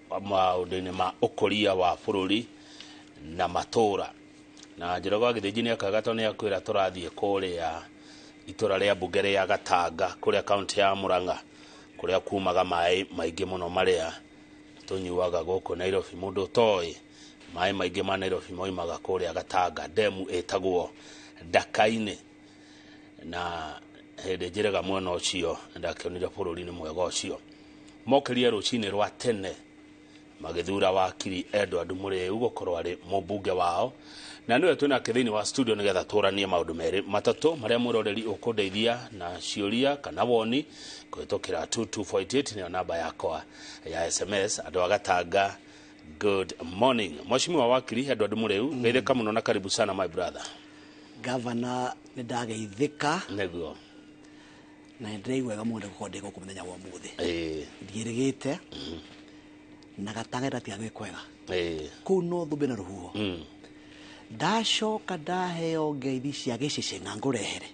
Maũndũ-inĩ ma ũkũria wa bũrũri na matũra, na Njoroge wa Gĩthĩnji nĩ akaga tondũ nĩ akwĩra tũrathiĩ kũrĩa itũra rĩa mbunge rĩa Gatanga, kũrĩa kaunti ya Murang'a, kũrĩa kumaga maĩ maingĩ mũno marĩa tũnyuaga gũkũ Nairobi. Mũndũ ũtoĩ, maĩ maingĩ ma Nairobi moimaga kũrĩa Gatanga, ndemu ĩtagwo Ndaka-inĩ. Na hĩndĩ njĩrĩga mwena ũcio ndakĩonire bũrũri nĩ mwega ũcio. Mokĩrie rũcinĩ rwa tene magĩthura wakiri Edward Mũrĩu gũkorwo arĩ mũmbunge wao, na nĩwe twĩnake thĩinĩ wa studio nĩgetha tũranie maũndũ merĩ matatũ marĩa mwĩroreri ũkũndeithia na ciũria kana woni kũhĩtũkĩra 2248, nĩyo namba yakwa ya SMS. Andũ a Gatanga, good morning. Mheshimiwa wakiri Edward Mũrĩu, geithĩka mũno na karibu sana, my brother. Gavana, nĩ ndageithĩka. Nĩguo. Na nĩ ndĩraigua wega mũno gũkorwo ndĩ gũkũ mũthenya wa ũmũthĩ. Ndiĩrĩgĩte na Gatanga ndatiga gwĩ kwega. Kũu no thũmbĩ na rũhuho. Ndacoka ndaheo ngeithi cia gĩcĩcĩng'a ngũrehere.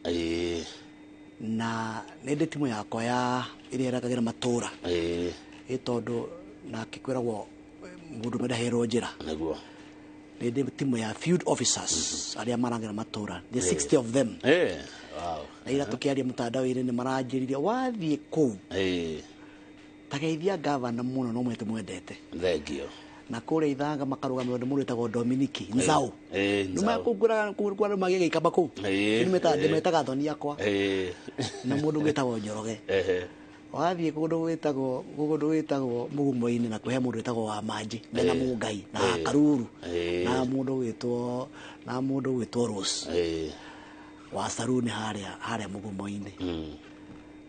Na nĩ ndĩ timu yakwa ya ĩrĩa ĩrangagĩra matũra. Ĩ tondũ nake kwĩragwo mũndũ ũmwe ndaheirwo njĩra. Nĩ ndĩ timu ya field officers arĩa marangĩra matũra, the 60 of them. Na ira tũkĩaria mũtandao-inĩ nĩ maranjĩrire wathiĩ kũu tageithia gavana mũno, no mwete mwendete. Thank you. Na kũrĩa Ithanga makarũgamĩrwo nĩ mũndũ wĩtagwo Dominiki Nzau. Nzau. Nĩmekũngũra magĩgĩikamba kũu. Ndĩmetaga thoni akwa. Na mũndũ wĩtagwo Njoroge. Wathiĩ kũndũ gwĩtagwo Mũgumo-inĩ na kũhe mũndũ wĩtagwo wa Manji mena Mũngai na Karuru na mũndũ wĩtwo Rose wa saruni harĩa Mũgumo-inĩ.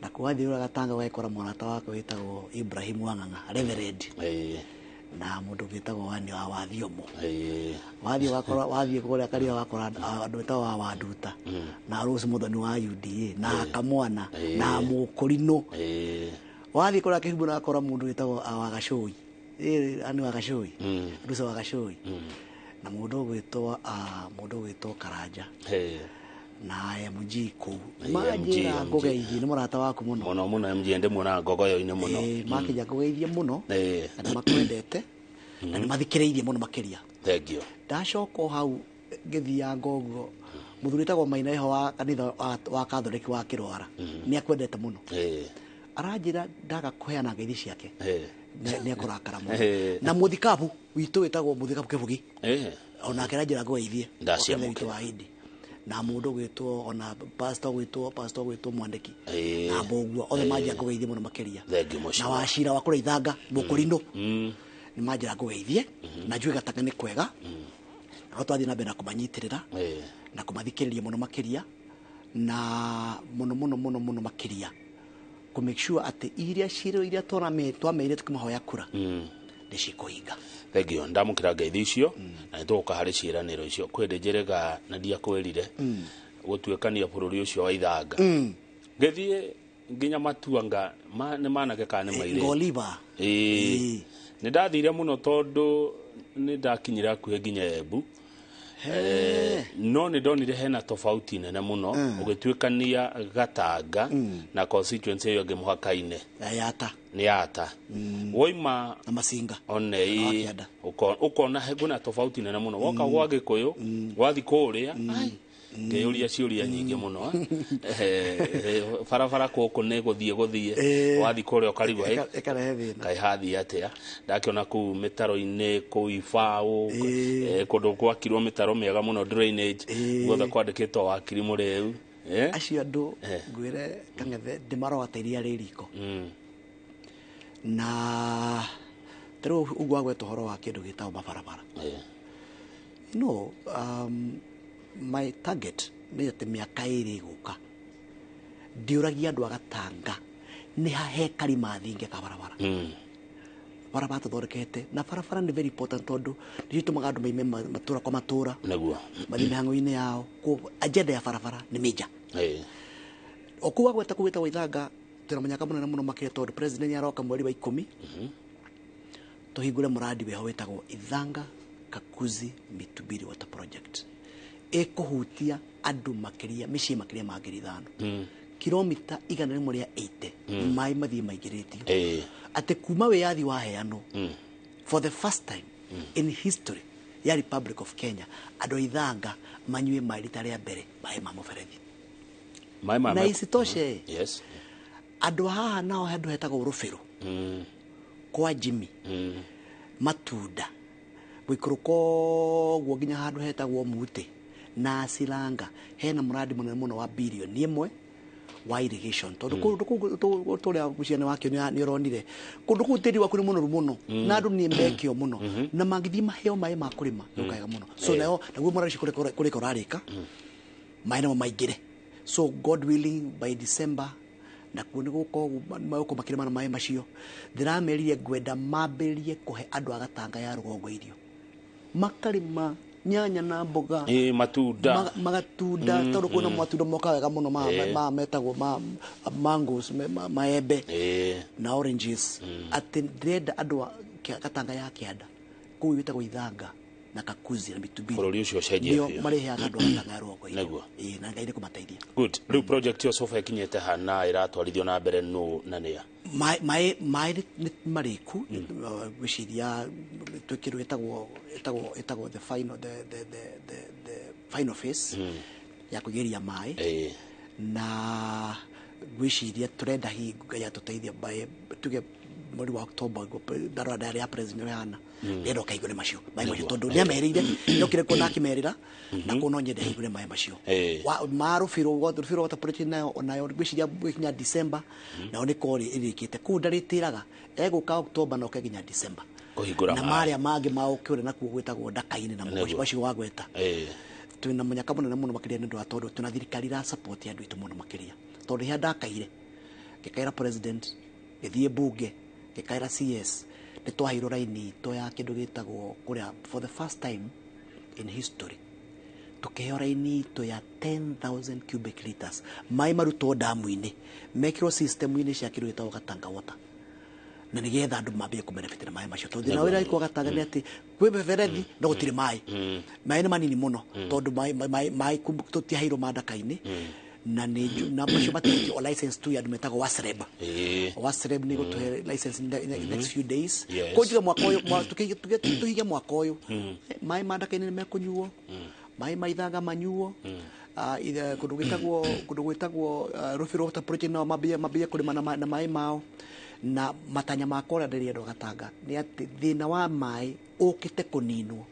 Na kwathiĩ ũrĩa Gatanga ũgakora mũrata wakwa wĩtagwo Ibrahim Wang'ang'a, reverend, na mũndũ wĩtagwo Wani wa Wathiomo. Wathiĩ ũgakora, wathiĩ kũrĩa Karia ũgakora andũ wĩtagwo wa Wanduta na Rose Mũthoni wa UDA na Kamwana na Mũkũrinũ. Wathiĩ kũrĩa Kĩhumbu ũgakora mũndũ wĩtagwo wa Gacũi. Ani wa Gacũi, Rusa wa Gacũi, na mũndũ ũgwĩtwo Karanja na MG kũu. MG, Manjĩra MG. ngũgeithie, nĩ mũrata waku mũno. Mũno mũno, MG ndĩmuonaga ngogoyo-inĩ mũno. Makinya ngũgeithie mũno na nĩ makwendete na nĩ mathikĩrĩirie mũno makĩria. Thank you. Ndacoka o hau ngĩthianga ũguo, mũthuri wĩtagwo Maina eho wa kanitha wa Katholiki wa Kĩrwara nĩ akwendete mũno. Aranjĩra ndaga kũheana ngeithi ciake nĩ ekũrakara mũno. Na mũthikabu witũ wĩtagwo mũthikabu Kĩbugi onake aranjĩra ngũgeithie. Ndaciamũkĩra. Witũ wa Hindi na mũndũ gwĩtwo ona pastor gwĩtwo Mwandĩki na Mbũgua, othe manjĩra ngũgeithie mũno makĩria. Thank you, Na mheshimiwa. wacira wa kũrĩa Ithanga, Mũkũrinũ, nĩ manjĩra ngũgeithie na njue Gatanga nĩ kwega na no twathiĩ na mbere na kũmanyitĩrĩra na kũmathikĩrĩria mũno makĩria, na mũno mũno mũno mũno makĩria kũ make sure atĩ iria ciro iria twameire tũkĩmahoya kura nĩ cikũhinga. Thank you. Ndamũkĩra ngeithi icio na nĩtũgũka harĩ ciĩranĩro icio. Kwĩ ndĩ njĩrĩga na ndiakwĩrire gũtuĩkania bũrũri ũcio wa Ithanga, ngĩthiĩ nginya Matuanga nĩ manake kana nĩ mairĩtu. Ngoliba. Nĩ ndathire mũno tondũ nĩ ndakinyire hakuhĩ nginya Embu. No nĩ ndonire hena tofauti nene mũno ũgĩtuĩkania Gatanga na constituency ĩyo ĩngĩ mũhaka-inĩ. Ya Yata. Nĩ Yata woima. Na Masinga. One. Na Wakĩanda. Ũkona kwĩna tofauti nene mũno woka gwa Gĩkũyũ, wathi kũrĩa, ai, ngĩyũria ciũria nyingĩ mũno. Barabara gũkũ nĩ gũthiĩ wathi kũrĩa ũkarigwo, Ĩkarehe thĩna. Kaĩ hathiĩ atĩa? Ndakĩona kũu mĩtaro-inĩ kũu ibaũ, kũndũ gwakirwo mĩtaro mĩega mũno, drainage, guothe kwandĩkĩtwo wakiri Mũrĩu. Acio andũ, ngwĩre Kang'ethe, ndĩmaroga ta iria rĩ riko. Na tarĩu ũguo wagweta ũhoro wa kĩndũ gĩtagwo mabarabara, no my target nĩ atĩ mĩaka 2 ĩgũka ndiũragia andũ a Gatanga nĩ ha he karima thinge ka barabara. Barabara tũthondekete, na barabara nĩ very important tondũ nĩcio itũmaga andũ maime matũra kwa matũra, mathiĩ mĩhang'o-inĩ yao. Koguo agenda ya barabara nĩ major. O kũu wagweta kũu gwĩtagwo Ithanga, twĩna mũnyaka mũnene mũno makĩria tondũ president nĩ aroka mweri wa 10 tũhingũre mũrandi wĩho wĩtagwo Ithanga Kakuzi Mitubiri Water Project, ĩkũhutia andũ makĩria, mĩciĩ makĩria ma 5,000, kilomita 180 maĩ mathiĩ maingĩrĩtio, atĩ kuma wĩyathi waheanwo. For the first time in history ya Republic of Kenya, andũ a Ithanga manyue maĩ rita rĩa mbere maĩ ma mũberethi. Maĩ ma Na isitoshe, Yes. andũ haha nao handũ hetagwo Rũbĩrũ kwa Jimmy matunda gũikũrũka ũguo nginya handũ hetagwo Mutĩ na Silanga, hena mũrandi mũnene mũno wa bilioni 1 wa irrigation, tondũ kũndũ kũu tũrĩa mũciana wakĩo nĩ ũronire kũndũ kũu tĩri waku nĩ mũnoru mũno na andũ nĩ mekĩo mũno na mangĩthiĩ maheo maĩ ma kũrĩma nĩ mũno. So nayo naguo mũrandi ũcio kũrĩka ũrarĩka maĩ namo maingĩre. So God willing, by December nakuo nĩ gũkorwo magũkorwo makĩrĩma na maĩ macio. Ndĩramerire ngwenda mambĩrĩrie kũhe andũ a Gatanga ya rũgongo irio, makarĩma nyanya na mboga. Ĩ, matunda. Magatunda, tondũ kwĩna matunda moka wega mũno ma metagwo ma mangoes, maembe na oranges, atĩ ndĩrenda andũ a Gatanga ya kĩanda kũu gwĩtagwo Ithanga na Kakuzi na Mitubiri Bũrũri ũcio ũcenjie nĩo biũ. marĩheaga andũ a Gatanga ya rũgongo irio. Nĩguo. Ĩĩ, na Ngai nĩ kũmateithia. Good. Rĩu project ĩyo sofa ĩkinyĩte hana ĩratwarithio na mbere nũ na nĩa? Maĩ nĩ marĩku, ngwĩciria twĩ kĩndũ gĩtagwo the final the final phase ya kũingĩria maĩ na ngwĩciria tũrenda hihi Ngai atũteithia by tuge mweri wa October, ndarora ndari ya president hana ndĩrenda ũkaihingũre macio maĩ macio, tondũ nĩ amerĩire nĩokire kuona akĩmerĩra na kuo no nyende hingũre maĩ macio. Ma Rũbĩrũ water project nayo onayo ngwĩciria gũkinya December nayo nĩ korĩ ĩrĩkĩte kũu ndarĩtĩraga egũka October na oke nginya December Kũhingũra na maĩ. Marĩa mangĩ ma ũkĩũrĩa nakuo gwĩtagwo Ndaka-inĩ na Nĩguo. macio wagweta, twĩna mũnyaka mũnene mũno makĩria nĩ ũndũ wa tondũ twĩna thirikari ira support andũ aitũ mũno makĩria, tondũ rĩrĩa ndakaire ngĩkaĩra president, ngĩthiĩ bunge ngĩkaĩra CS, nĩ twaheirwo raini itũ ya kĩndũ gĩtagwo kũrĩa, for the first time in history tũkĩheo raini itũ ya 10,000 cubic liters maĩ marutwo ndamu-inĩ mekĩrwo system-inĩ cia kĩndũ gĩtagwo Gatanga Water, na nĩgetha andũ mambie kũbenefit na maĩ macio, tondũ thĩna ũrĩa ĩkoragwo Gatanga nĩ atĩ kwĩ mĩberethi no gũtirĩ maĩ, maĩ nĩ manini mũno, tondũ maĩ tũtiaheirwo ma Ndaka-inĩ na nĩ na macio matigĩtio o license tu ya andũ metagwo WASREB. WASREB nĩ gũtũhe license in the next few days. Kũnjiga mwaka ũyũ tũhige mwaka ũyũ maĩ ma Ndaka-inĩ nĩ mekũnyuo, maĩ ma Ithanga manyuo. Kũndũ gwĩtagwo Rũbĩrũ Water Project nao mambie kũrĩma na maĩ mao, na matanya makwa ũrĩa ndĩrenda Gatanga nĩ atĩ thĩna wa maĩ ũkĩte kũninwo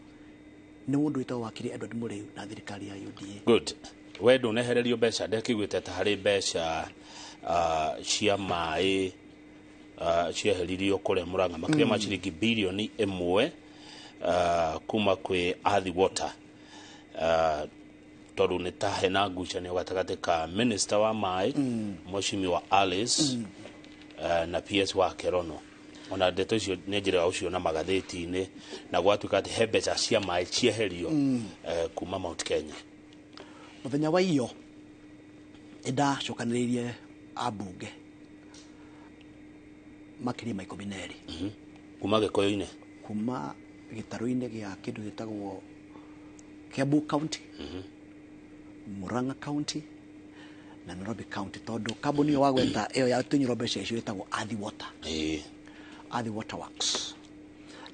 nĩ mũndũ wĩtagwo wakiri Edward Mũrĩu na thirikari ya UDA. Good. We ndũnehererio mbeca, ndekĩiguĩte ta harĩ mbeca cia maĩ cieheririo kũrĩa Mũrang'a makĩria ma ciringi bilioni 1 kuma kwĩ Athi Water, tondũ nĩ ta hena ngucanio gatagatĩ ka minister wa maĩ Mheshimiwa Alice na PS wa Kerono. Ona ndeto icio nĩ njĩra ũcio na magathĩti-inĩ, na gwatuĩka atĩ he mbeca cia maĩ cieherio kuma Mount Kenya. Mũthenya wa iyo nĩ ndacokanĩrĩirie ambunge makĩria ma 12 Kuma Gĩkũyũ-inĩ? Kuma gĩtarũ-inĩ gĩa kĩndũ gĩtagwo Kiambu County, Murang'a County na Nairobi County, tondũ kambuni ĩyo wagweta ĩyo ya tunyirwo mbeca icio ĩtagwo Athi Water. Athi Water Works,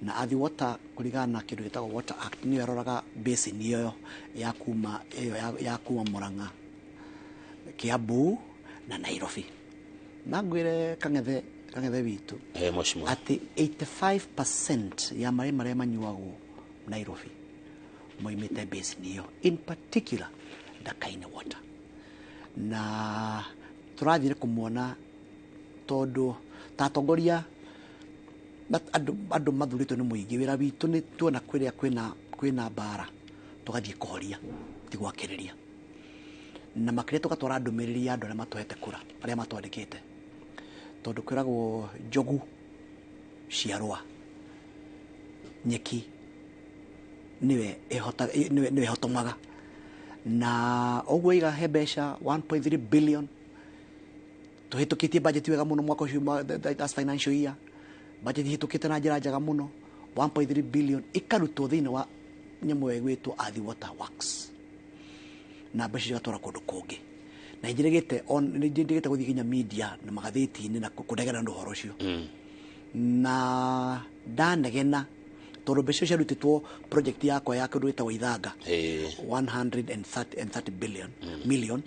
na Athi Water kũringana na kĩndũ gĩtagwo Water Act nĩyo ĩroraga basin ĩyo ya kuma ĩyo ya kuma Murang'a, Kiambu na Nairobi. Na ngwĩre Kang'ethe witũ Mheshimiwa. atĩ 85% ya maĩ marĩa manyuagwo Nairobi moimĩte basin ĩyo, in particular Ndakaine Water, na tũrathire kũmuona tondũ ta atongoria andũ mathurĩtwo nĩ mũingĩ, wĩra witũ nĩ tuona kũrĩa kwĩna mbara tũgathiĩ kũhoria, ti gwakĩrĩria, na makĩria tũgatwara ndũmĩrĩri ya andũ arĩa matũhete kura, arĩa matwandĩkĩte, tondũ kwĩragwo njogu ciarũa nyeki nĩwe nĩwe ĩhotomaga, na ũguo iga he mbeca 1.3 billion tũhĩtũkĩtie budget wega mũno mwaka ũcio that's financial year budget ihĩtũkĩte na njĩra njega mũno, 1.3 billion ĩkarutwo thĩinĩ wa nyamũ ĩyo ĩgwĩtwo Athi Water Works na mbeca cigatwara kũndũ kũngĩ, na nĩnjĩrĩgĩte gũthiĩ nginya media na magathĩti-inĩ na kũnegera andũ ũhoro ũcio. Na ndanegena tondũ mbeca icio ciarutĩtwo project yakwa ya kĩndũ gĩtagwo Ithanga, 130 billion million,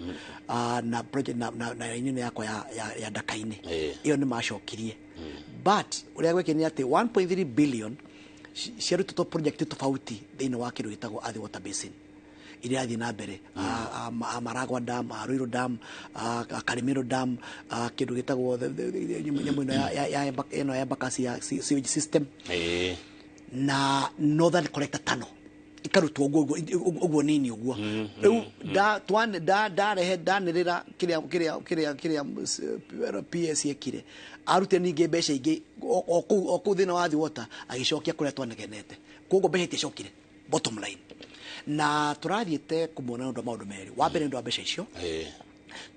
na project na ĩno yakwa ya Ndaka-inĩ. Ĩyo nĩ macokirie, but ũrĩa gwĩkire nĩ atĩ 1.3 billion ciarutĩtwo project tofauti thĩinĩ wa kĩndũ gĩtagwo Athi Water Basin iria irathiĩ na mbere, Maragwa Dam, Ruiru Dam, Karimiro Dam, kĩndũ gĩtagwo nyamũ ĩno ĩno ya Embakasi ya sewage system na Northern Collector Tunnel ikarutwo ũguo nini ũguo. Rĩu ndarehe ndanĩrĩra kĩrĩa PS ekire, arutire ningĩ mbeca ingĩ o kũu thĩinĩ wa Athi Water, agĩcokia kũrĩa twanegenete. Koguo mbeca itiacokire, bottom line. Na tũrathiĩte kũmuona nĩ ũndũ wa maũndũ merĩ. Wa mbere, nĩ ũndũ wa mbeca icio,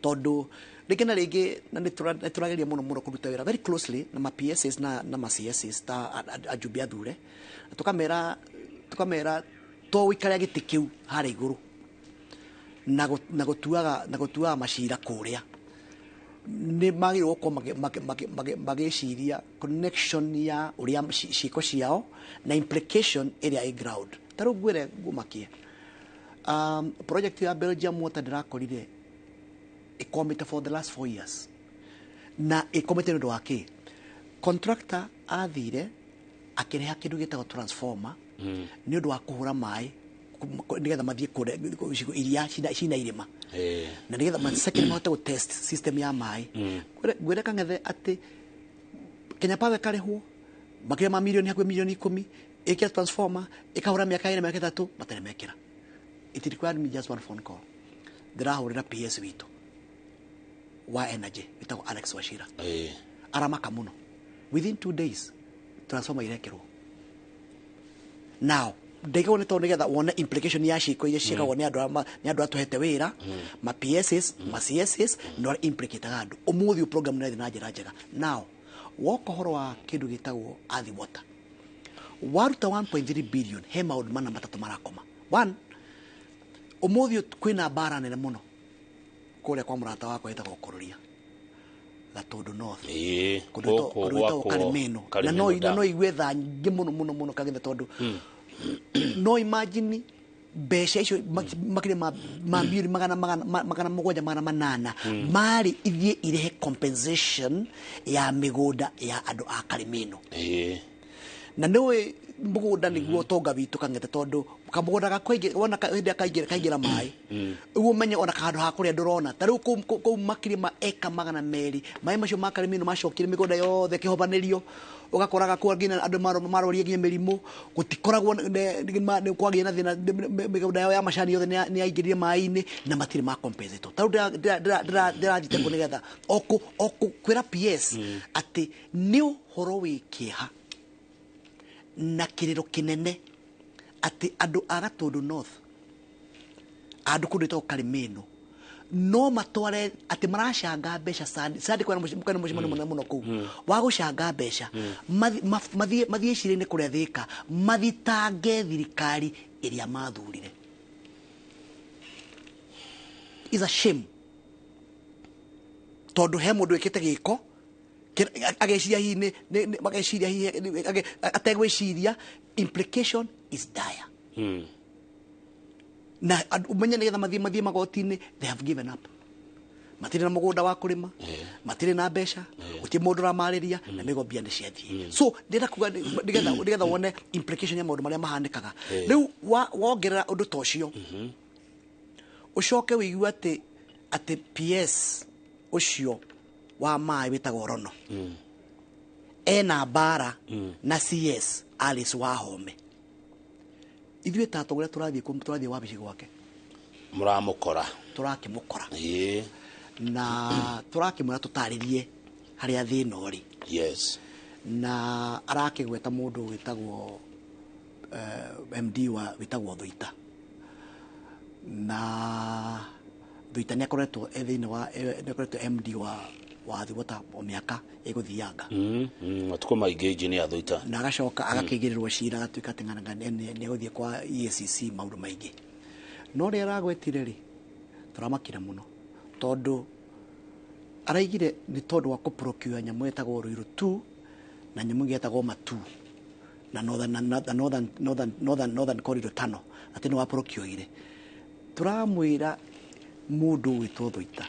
tondũ rĩngĩ na rĩngĩ na nĩ tũrageria mũno mũno kũruta wĩra very closely na ma PSs na ma CSs ta ajumbe athure, na tũkamera to gũikaria gĩtĩ kĩu harĩa igũrũ na gũtuaga macira kũrĩa, nĩ magĩrĩirwo gũkorwo magĩciria connection ya ũrĩa ciĩko ciao na implication ĩrĩa ĩ ground. Ta rĩu ngwĩre ngumakie, project ya Belgium Water ndĩrakorire ĩkwamĩte for the last 4 years, na ĩkwamĩte nĩ ũndũ wa kĩ? Contractor athire akĩreha kĩndũ gĩtagwo transformer nĩ ũndũ wa kũhũra maĩ nĩgetha mathiĩ kũrĩa icigo iria cina irĩma, na nĩgetha second mahote gũ test system ya maĩ. Ngwĩre Kang'ethe atĩ Kenya Power ĩkarĩhwo makĩria ma milioni, hakuhĩ milioni 10, ĩkĩra transformer ĩkahũra mĩaka 2, mĩaka 3, matarĩ mekĩra. It required me just one phone call. Ndĩrahũrĩra PS witũ wa energy wĩtagwo Alex Wachira, aramaka mũno. Within 2 days transformer irekĩrwo. Now ndaigagwo nĩ tondũ nĩgetha wone implication ya ciĩko iria ciĩkagwo nĩ andũ arĩa nĩ andũ atũhete wĩra, ma PSs, ma CSs, na ũrĩa implicataga andũ. Ũmũthĩ ũyũ program nĩ ĩrathiĩ na njĩra njega. Now woka ũhoro wa kĩndũ gĩtagwo Athi Water, waruta 1.3 billion, he maũndũ mana matatũ marakoma. One, ũmũthĩ ũyũ kwĩna mbara nene mũno kũrĩa kwa mũrata wakwa wĩtagwo Kũrũria, Gatũndũ North, kũndũ gũkũ kũndũ gwĩtagwo gwakwo Karimeno, na Karimeno no Dam. No igue tha nyingĩ mũno mũno mũno, Kagithe, tondũ no imagine mbeca icio makĩria ma milioni 700, 800 marĩ ithiĩ irehe compensation ya mĩgũnda ya andũ a Karimeno. Na nĩũĩ mũgũnda nĩguo ũtonga witũ, Kang'ete, tondũ kamũgũnda gakwa wona hĩndĩ ĩrĩa kaingĩra maĩ ũguo, ũmenye ona handũ ha kũrĩa ndũrona. Ta rĩu kũu makĩria ma eka 200, maĩ macio ma Karimeno macokire mĩgũnda yothe ĩkĩhobanĩrio, ũgakoraga kũu nginya andũ maroria nginya mĩrimũ gũtikoragwo kwagĩa na thĩna, mĩgũnda yao ya macani yothe nĩ yaingĩrire maĩ-inĩ na matirĩ ma compensate. Ta rĩu ndĩrathiĩte kũ nĩgetha o kwĩra PS atĩ nĩ ũhoro wĩ kĩeha na kĩrĩro kĩnene atĩ andũ a Gatũndũ North, andũ kũndũ gwĩtagwo Karimeno, no matware atĩ maracanga mbeca sandi kwĩna mũcemanio mũnene mũno kũu wa gũcanga mbeca, mathiĩ cira-inĩ kũrĩa Thĩka, mathitange thirikari ĩrĩa mathurire. Is a shame, tondũ he mũndũ wĩkĩte gĩko ageciria hihi mageciria hihi ategwĩciria implication is dire. Na ũmenye nĩgetha mathiĩ magoti-inĩ, they have given up. Matirĩ na mũgũnda wa kũrĩma, matirĩ na mbeca, gũtirĩ mũndũ ũramarĩria, na mĩgo mbia nĩ ciathiĩ. So ndĩrenda kuga nĩgetha wone implication ya maũndũ marĩa mahanĩkaga. Rĩu wongerera ũndũ ta ũcio, ũcoke wĩigue atĩ PS ũcio wa maĩ wĩtagwo Rono ena mbara na CS Alice Wahome. Ithuĩ ta atongoria tũrathiĩ tũrathiĩ wabici gwake. Mũramũkora. Tũrakĩmũkora na tũrakĩmwĩra tũtarĩrie harĩa thĩna ũrĩ. Na arakĩgweta mũndũ wĩtagwo MD wa wĩtagwo Thuita, na Thuita nĩ akoretwo e thĩinĩ wa nĩ akoretwo MD wa Athi Water o mĩaka ĩgũthianga. Matukũ maingĩ engineer Thuita. Na agacoka agakĩigĩrĩrwo cira, agatuĩka atĩ ng'ana nĩ egũthiĩ kwa EACC, maũndũ maingĩ. No rĩrĩa aragwetire rĩ, tũramakire mũno, tondũ araigire nĩ tondũ wa kũprocure nyamũ ĩtagwo Ruiru 2 Na nyamũ ĩngĩ yetagwo Matu na Northern Corridor Tunnel atĩ nĩ wa procure. Tũramwĩra mũndũ ũgwĩtwo Thuita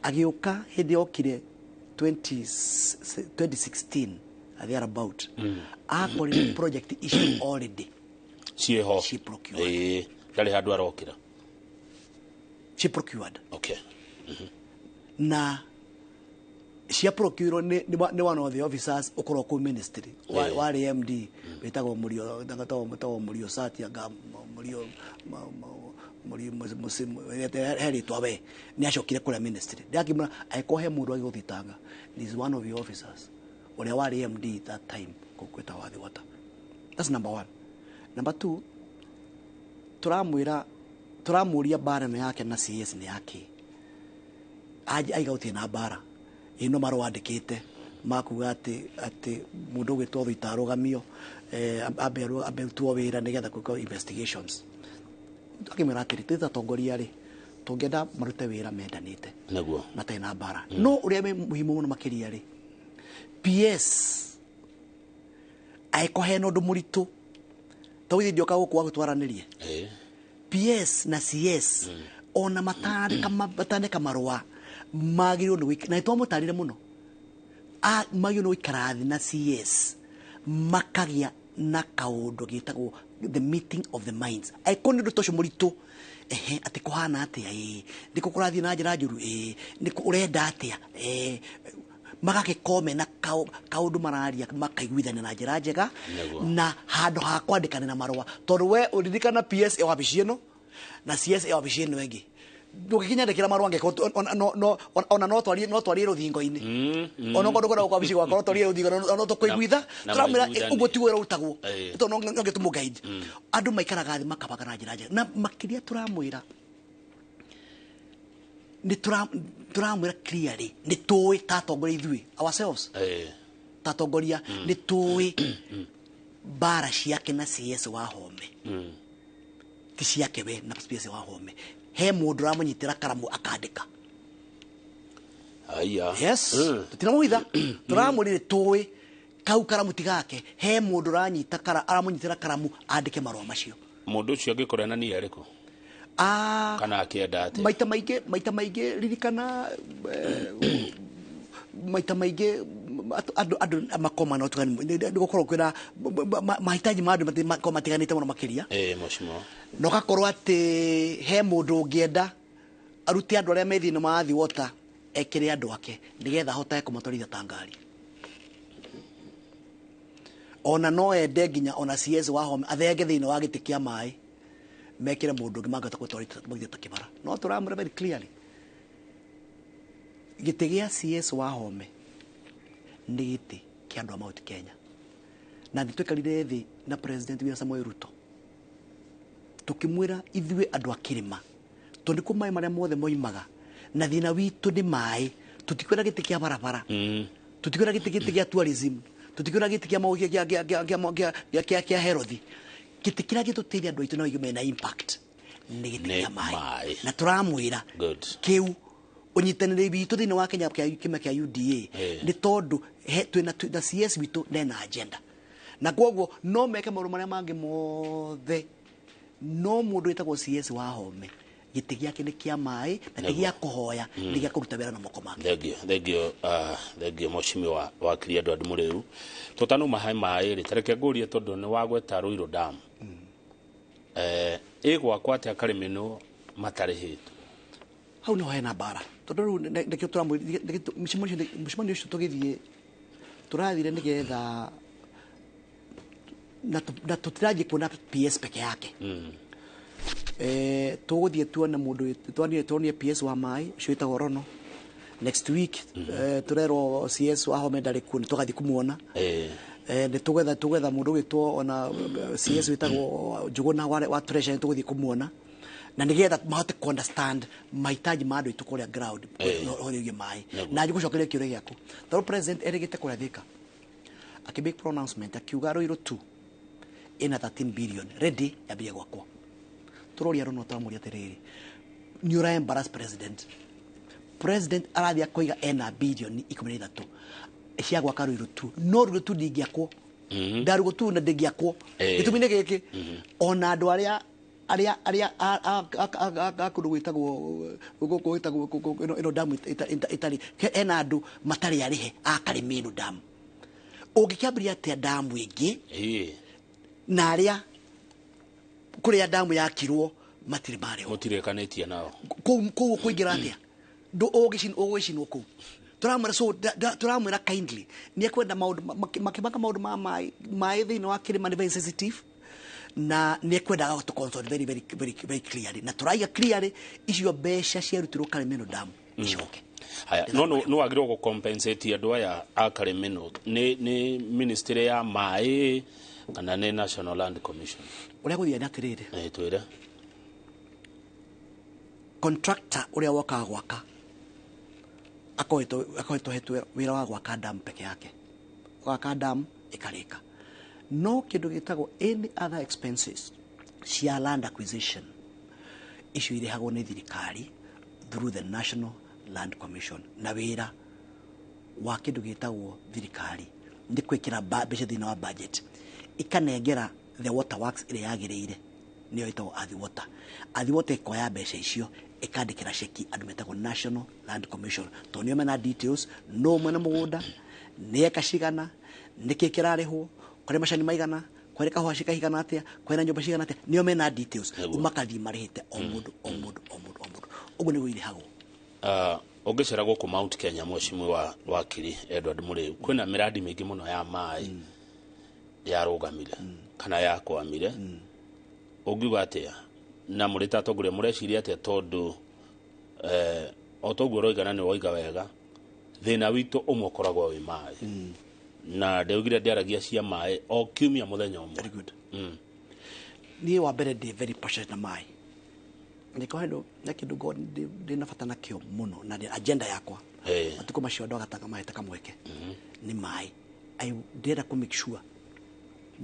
agĩũka hĩndĩ yokire 2016 thereabout, akorire project icio already ciĩho. Ci procured. Ĩĩ, ndarĩ handũ arokĩra. Ci procured. Na cia procure nĩ one of the officers ũkorwo kũu ministry warĩ MD wĩtagwo Mũrio, wĩtagwo Mũrio Sati anga Mũrio Mũrio he rĩtwa we nĩ acokire kũrĩa ministry. Ndakĩmwĩra angĩkorwo he mũndũ agĩgũthitanga, is one of your officers ũrĩa warĩ MD that time kũu kwĩtagwo Athi Water. That's number one. Number two, turamwĩra, tũramũria mbara ĩno yake na CS nĩ yake. Aiga gũtirĩ na mbara ĩno, marũa andĩkĩte makuga atĩ mũndũ ũgwĩtwo Thuita arũgamio, ambe arutwo wĩra nĩgetha gwĩkwo investigations. Akĩmwĩra atĩrĩ, twĩ ta atongoria rĩ, tũngĩenda marute wĩra mendanĩte matarĩ na mbara. No ũrĩa wĩ muhimu mũno makĩria rĩ, PS angĩkorwo hena ũndũ mũritũ ta gũthiĩ ndioka gũkũ wa gũtwaranĩrie, PS na CS ona matandĩka marũa magĩrĩirwo nĩ na nĩtwamũtarire mũno, magĩrĩirwo nĩ gũikara thĩ na CS makagĩa na kaũndũ gĩtagwo the meeting of the minds. Angĩkorwo nĩ ũndũ ta ũcio mũritũ, ehe, atĩ kũhana atĩa, ĩĩ nĩkũ kũrathiĩ na njĩra njũru, ĩĩ nĩkũ ũrenda atĩa, ĩĩ magagĩkorwo mena kaũndũ mararia makaiguithania na njĩra njega na handũ ha kwandĩkanĩra marũa, tondũ we ũririkana PS ĩ wabici ĩno na CS ĩ wabici ĩno ĩngĩ, ndũngĩkinyandĩkĩra marũa angĩkorwo ona no twarie rũthingo-inĩ, ona okorwo ndũkwenda gũka wabici gwakwa no twarie rũthingo, no tũkũiguitha. Tũramwĩra ũguo tiguo wĩra ũrutagwo, tondũ no ngĩtũmũ guide andũ maikaraga thĩ makabanga na njĩra njega. Na makĩria tũramwĩra nĩ tũramwĩra clearly nĩ tũĩ ta atongoria ithuĩ ourselves, ta atongoria nĩ tũĩ mbara ciake na CS wa Home ti ciake we na CS wa Home, he mũndũ ũramũnyitĩra karamu akandĩka. Aya. Yes, tũtiramũhitha, tũramwĩrire tũĩ kau karamu ti gake, he mũndũ ũranyita aramũnyitĩra karamu andĩke marũa macio. Mũndũ ũcio angĩkorwo ena nia ĩrĩkũ? Kana akĩenda atĩa? Maita maingĩ ririkana, maita maingĩ andũ makoma na ũtugani, nĩ gũkorwo kwĩna mahitaji ma andũ makorwo matiganĩte mũno makĩria. Mheshimiwa. Na ũgakorwo atĩ he mũndũ ũngĩenda arute andũ arĩa me thĩinĩ wa Athi Water ekĩre andũ ake nĩgetha ahotage kũmatwarithia ta ngari. Ona no ende nginya ona CS wa Home athenge thĩinĩ wa gĩtĩ kĩa maĩ mekĩre mũndũ ũngĩ mangĩhota gũtwarithia ta kĩbara. No tũramwĩra very clearly gĩtĩ gĩa CS wa Home nĩ gĩtĩ kĩa andũ a Mount Kenya. Na nĩ twaikarire thĩ na President William Samoei Ruto tũkĩmwĩra ithuĩ andũ a kĩrĩma, tondũ nĩkuo maĩ marĩa mothe moimaga na thĩna witũ nĩ maĩ, tũtikwenda gĩtĩ kĩa barabara, tũtikwenda gĩtĩ gĩa tourism, tũtikwenda gĩtĩ kĩa kĩa health, gĩtĩ kĩrĩa gĩtũteithia andũ aitũ na mena impact nĩ gĩtĩ kĩa maĩ. Na tũramwĩra kĩu ũnyitanĩri witũ thĩinĩ wa Kenya kĩama kĩa UDA nĩ tondũ twĩna CS witũ nena agenda, na kwoguo no meke maũndũ marĩa mangĩ mothe, no mũndũ wĩtagwo CS wa Home gĩtĩ gĩake nĩ kĩa maĩ na ti gĩa kũhoya, nĩ gĩa kũruta wĩra na moko make. Thengio, thengio mheshimiwa wakiri Edward Mũrĩu. Tũtanuma he maĩ rĩ, tareke ngũrie tondũ nĩ wagweta Ruiru Dam. Ĩgwakwo atĩa Karĩmĩnũ matarĩhĩtwo? Hau nĩho hena mbara, tondũ rĩu nĩkĩo tũramwĩra mũcemanio ũcio tũgĩthiĩ tũrathire nĩgetha na tũtirathiĩ kuona PS peke yake. Tũgũthiĩ tuone mũndũ, tuonie PS wa maĩ ũcio wĩtagwo Rono. Next week tũrerwo CS wa Home ndarĩ kuo, nĩ tũgathiĩ kũmuona. Nĩ tũgetha mũndũ ũgwĩtwo ona CS wĩtagwo Njũgũna wa Treasury, nĩ tũgũthiĩ kũmuona na nĩgetha mahote ku understand mahitaji ma andũ aitũ kũrĩa ground ũhoro wĩgiĩ maĩ. Na njĩgũcokeria kĩũria gĩaku tondũ president erĩgĩte kũrĩa Thika akĩ make pronouncement akiuga Ruiru 2 ĩna 13 billion ready yambie gwakwo. Tũroria Rono tũramũria atĩrĩrĩ, nĩ ũra embarrass president. President arathiĩ akoiga ena bilioni 13, Cia gwaka Ruiru tu, no Ruiru tu ndingĩakwo. Ndarugo tu na ndingĩakwo. Gĩtũmi nĩ gĩkĩ, ona andũ arĩa a kũndũ gwĩtagwo gũkũ gwĩtagwo ĩno damu ĩtarĩ ena andũ matarĩ arĩhe a Karĩmĩnũ damu. Ũngĩkĩambĩrĩria atĩa damu ĩngĩ na arĩa kũrĩa damu yakirwo matirĩ marĩhwo? Mũtirĩkanĩtie nao. Kũu kũingĩra atĩa? Ũgũgĩcinwo kũu. Tũramwĩra, so tũramwĩra kindly nĩ ekwenda maũndũ makĩbanga maũndũ ma maĩ thĩinĩ wa kĩrĩma nĩ very sensitive, na nĩ ekwendaga gũtũ consult very very very very clearly, na tũraiga clearly icio mbeca ciarutirwo Karĩmĩnũ damu icoke. Haya, no no wagĩrĩirwo gũ compensate andũ aya a Karĩmĩnũ nĩ ministry ya maĩ kana nĩ National Land Commission? Ũrĩa gũthiĩ nĩ atĩrĩrĩ, twĩre. Contractor ũrĩa wokaga gwaka akohetwo hetwo wĩra wa gwaka damu peke yake, gwaka damu ĩkarĩka, no kĩndũ gĩtagwo any other expenses cia land acquisition icio irĩhagwo nĩ thirikari through the National Land Commission, na wĩra wa kĩndũ gĩtagwo thirikari nĩ gwĩkĩra mbeca thĩinĩ wa budget, ikanengera the water works ĩrĩa yagĩrĩire, nĩyo ĩtagwo Athi Water. Athi Water ĩkoya mbeca icio ĩkandĩkĩra ceki andũ metagwo National Land Commission, tondũ nĩo mena details, no mwene mũgũnda, nĩ eka cigana, nĩkĩ kĩrarĩhwo, kũrĩ macani maigana, kũrĩ kahũa cikaigana atĩa, kwĩna nyũmba cigana atĩa, nĩo mena details. Makathiĩ marĩhĩte o mũndũ o mũndũ o mũndũ o mũndũ, ũguo nĩguo irĩhagwo. Ũngĩcera gũkũ Mount Kenya, mheshimiwa wakiri Edward Mũrĩu, kwĩna mĩradi mĩingĩ mũno ya maĩ yarũgamire kana yakwamire. Ũngiuga atĩa na mũrĩ ta atongoria mũreciria atĩa, tondũ o toguo ũroiga na nĩ woiga wega, thĩna witũ ũmwe ũkoragwo wĩ maĩ, na ndaugire ndĩaragia cia maĩ o kiumia mũthenya ũmwe. Very good. Niĩ wa mbere ndĩ very passionate na maĩ, nĩko handũ nĩ kĩndũ ngoragwo ndĩ na bata nakĩo mũno, na nĩ agenda yakwa matukũ macio andũ agatanga mahete kamweke nĩ maĩ. Ndĩrenda kũ make sure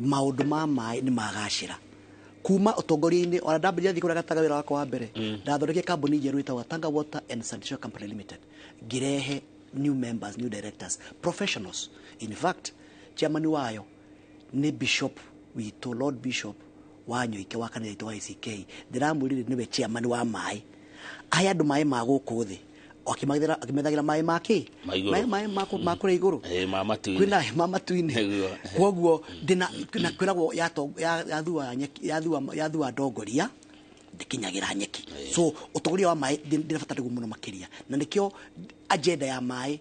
maũndũ ma maĩ nĩ magacĩra kuma ũtongoria-inĩ. Ona ndambĩrĩria thiĩ kũrĩa Gatanga wĩra wakwa wa mbere, ndathondekire kambuni njerũ ĩtagwo Tanga Water and Sanitation Company Limited, ngĩrehe new members, new directors, professionals. In fact, chairman wayo nĩ bishop witũ, Lord Bishop wa Nyoike wa kanitha witũ wa ACK. Ndĩramwĩrire nĩwe chairman wa maĩ, ahe andũ maĩ ma gũkũ thĩ akĩmethagĩra maĩ ma kĩ? Ma igũrũ. Maĩ ma kũrĩa igũrũ. Ma matu-inĩ. Kwĩna ma matu-inĩ. Koguo ndĩna na kwĩragwo yathua nyeki, yathua ndongoria ndĩkinyagĩra nyeki. So ũtongoria wa maĩ ndĩna bata nĩguo mũno makĩria, na nĩkĩo agenda ya maĩ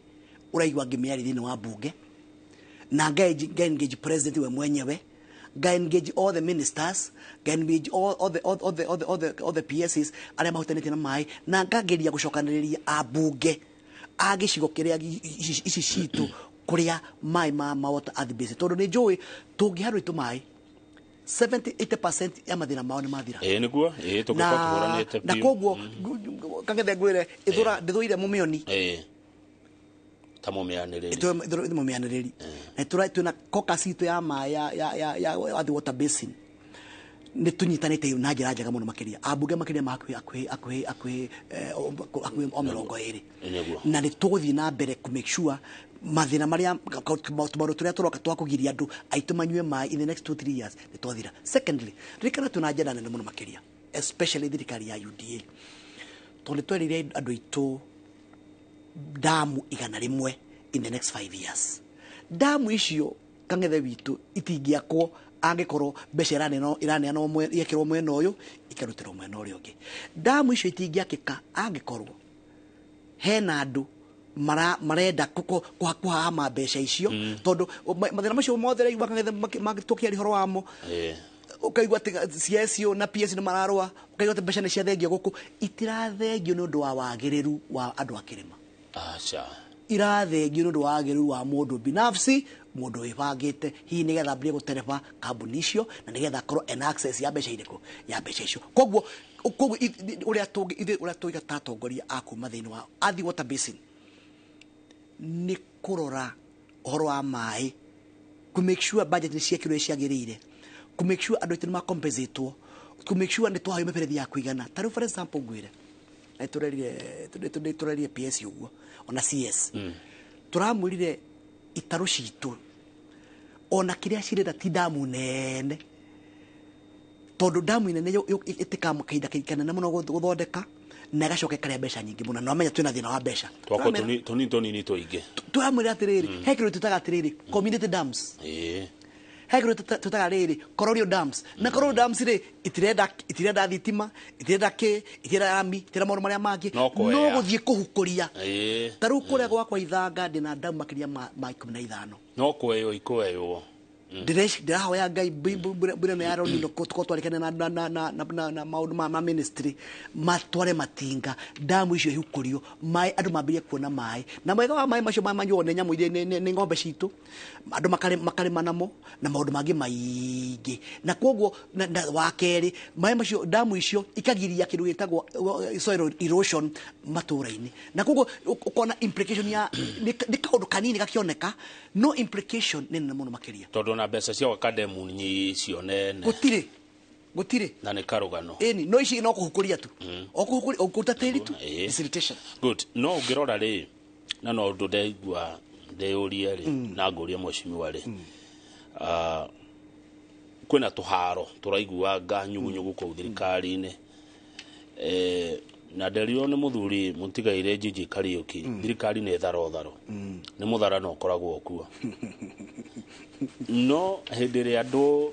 ũraigua ngĩmĩaria thĩinĩ wa bunge, na nga engage president we mwenyewe, nga engage all the ministers, nga engage all the PSs arĩa mahutanĩtie na maĩ, na ngageria gũcokanĩrĩria ambunge a gĩcigo kĩrĩa ici citũ kũrĩa maĩ ma water earth base, tondũ nĩ njũĩ tũngĩhe andũ aitũ maĩ 70-80% ya mathĩna mao nĩ mathira. Nĩguo, tũngĩkorwo tũhũranĩte na biũ. Koguo kangethe ngwĩre ithũra ndĩthũire mũmĩoni. Ta mũmĩanĩrĩri. Ithũra mũmĩanĩrĩri. Na twĩna caucus itũ ya maĩ ya Athi Water Basin, nĩ tũnyitanĩte na njĩra njega mũno makĩria, ambunge makĩria ma hakuhĩ o 20. Na nĩ tũgũthiĩ na mbere kũ make sure mathĩna marĩa tũmaũndũ tũrĩa tũroka twa kũgiria andũ aitũ manyue maĩ in the next 2-3 years nĩ twathira. Secondly, ririkana twĩna agenda nene mũno makĩria, especially thirikari ya UDA, tondũ nĩ twerĩire andũ aitũ damu 100 in the next 5 years. Damu icio kang'ethe witũ itingĩakwo angĩkorwo mbeca iraneanwo igekĩrwo mwena ũyũ ikarutĩrwo mwena ũrĩa ũngĩ. Damu icio itingĩakĩka angĩkorwo hena andũ marenda kũhahama mbeca icio, tondũ mathĩna macio mothe rĩu makang'ethe tũkĩaria ũhoro wamo, ũkaigua atĩ CS na PS nĩ mararũa, ũkaigua atĩ mbeca nĩ ciathengio gũkũ, itirathengio nĩ ũndũ wa wagĩrĩru wa andũ a kĩrĩma. Irathengio nĩ ũndũ wa wagĩrĩru wa mũndũ binafsi, mũndũ wĩbangĩte hihi nĩgetha ambĩrĩrie gũtereba kambuni icio, na nĩgetha akorwo ena access ya mbeca irĩkũ, ya mbeca icio. Koguo ũrĩa tũngĩ, ithuĩ ũrĩa tũiga ta atongoria a kuma thĩinĩ wa Athi Water Basin nĩ kũrora ũhoro wa maĩ, kũ make sure budget nĩ ciekĩrwo ũrĩa ciagĩrĩire, kũ make sure andũ aitũ nĩ macompensatwo, kũ make sure nĩ twaheo mĩberethi ya kũigana. Ta rĩu for example ngwĩre, nĩ tũrerire PS ũguo ona CS, tũramwĩrire Itarũ citũ ona kĩrĩa cirenda ti damu nene, tondũ damu nene ĩtĩkaga kahinda kanene mũno gũthondeka na ĩgacoka ĩkarĩa mbeca nyingĩ mũno, na wamenya twĩna thĩna wa mbeca. Twakwo tũnini tũnini tũingĩ. Tũramwĩra atĩrĩrĩ, he kĩndũ twĩtaga atĩrĩrĩ community dams. He kĩndũ twĩtaga rĩrĩ colonial dams. Na colonial dams rĩ itirenda thitima, itirenda kĩ, itirenda rami, itirenda maũndũ marĩa mangĩ, no gũthiĩ kũhukũria. Ta rĩu kũrĩa gwakwa Ithanga ndĩna damu makĩria ma 15. No kweywo ikweywo. Ndĩrahoya Ngai mbura ĩno ya Ronino tũkorwo twarĩkania na maũndũ ma ministry matware matinga damu icio ihukũrio, maĩ andũ mambĩrĩrie kuona maĩ, na mwega wa maĩ macio manyuo nĩ nyamũ iria nĩ ng'ombe citũ, andũ makarĩma namo na maũndũ mangĩ maingĩ. Na koguo wa kerĩ, maĩ macio damu icio ikagiria kĩndũ gĩtagwo soil erosion matũũra-inĩ, na koguo ũkona implication ya nĩ kaũndũ kanini gakĩoneka, no implication nĩ nene mũno makĩria. Tondũ na mbeca cia gwaka demu icio nene gũtirĩ na nĩ karũgano. Ĩni, no ici no kũhukũria tu, o kũhukũria, o kũruta tĩri tu, facilitation. Good. No ũngĩrora rĩ, na no ũndũ ndaigua ndĩyũrie rĩ, na ngũrie mheshimiwa rĩ, kwĩna tũharo tũraiguanga nyugunyugu kũu thirikari-inĩ, na nderirwo nĩ mũthuri mũtigaire Gigi Kariuki, thirikari nĩ tharo nĩ mũtharano ũkoragwo kuo. No hĩndĩ ĩrĩa andũ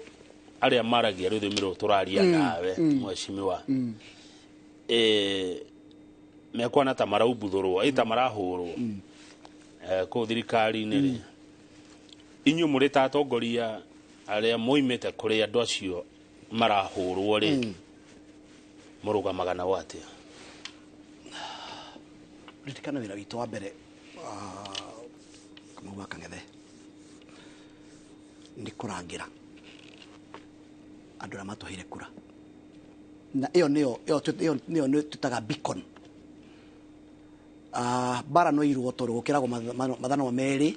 arĩa maragia rũthiomi rũrũ tũraria nawe mheshimiwa, mekuona ta maraumbuthũrwo ta marahũrwo kũu thirikari-inĩ rĩ, inyuĩ mũrĩ ta atongoria arĩa moimĩte kũrĩ andũ acio marahũrwo rĩ, mũrũgamaga nao atĩa? Ririkana wĩra witũ wa mbere, Kamau wa Kang'ethe, nĩ kũrangĩra andũ arĩa matũheire kura, na ĩyo nĩyo twĩtaga beacon. Bara no irwo tondũ gũkĩragwo mathanwa merĩ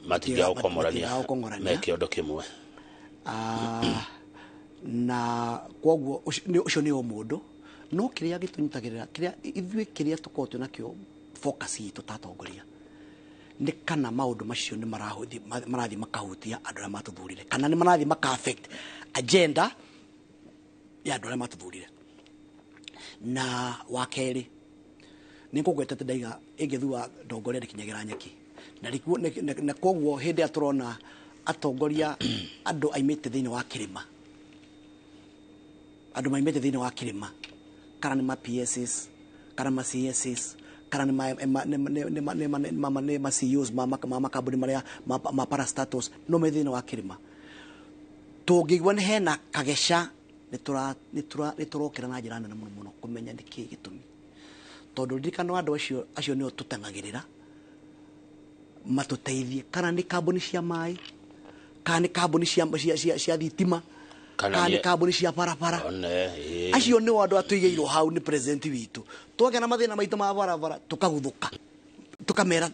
matingĩaga me kĩondo kĩmwe. Na koguo ũcio nĩ ũmũndũ, no kĩrĩa gĩtũnyitagĩrĩra, kĩrĩa ithuĩ kĩrĩa tũkoragwo twĩ nakĩo focus itũ ta atongoria nĩ kana maũndũ macio nĩ marathiĩ makahutia andũ arĩa matũthurire, kana nĩ marathiĩ maka affect agenda ya andũ arĩa matũthurire. Na wa kerĩ, nĩ ngũgwetete ndaiga ĩngĩthua ndongoria ndĩkinyagĩra nyeki, na koguo hĩndĩ ĩrĩa tũrona atongoria andũ aimĩte thĩinĩ wa kĩrĩma, andũ maimĩte thĩinĩ wa kĩrĩma, kana nĩ ma PSs, kana ma CSs, kana nĩ ma CEOs ma makambuni marĩa ma parastatos, no me thĩinĩ wa kĩrĩma, tũngĩigua nĩ hena kageca, nĩ tũrokĩra na njĩra nene mũno mũno kũmenya nĩkĩĩ gĩtũmi, tondũ ririkano andũ acio nĩo tũteng'agĩrĩra matũteithie, kana nĩ kambuni cia maĩ, kana nĩ kambuni cia thitima, kana nĩ kambuni cia barabara. Acio nĩo andũ atũigĩirwo hau nĩ president witũ. Twagĩa na mathĩna maitũ ma barabara tũkaguthũka, tũkamera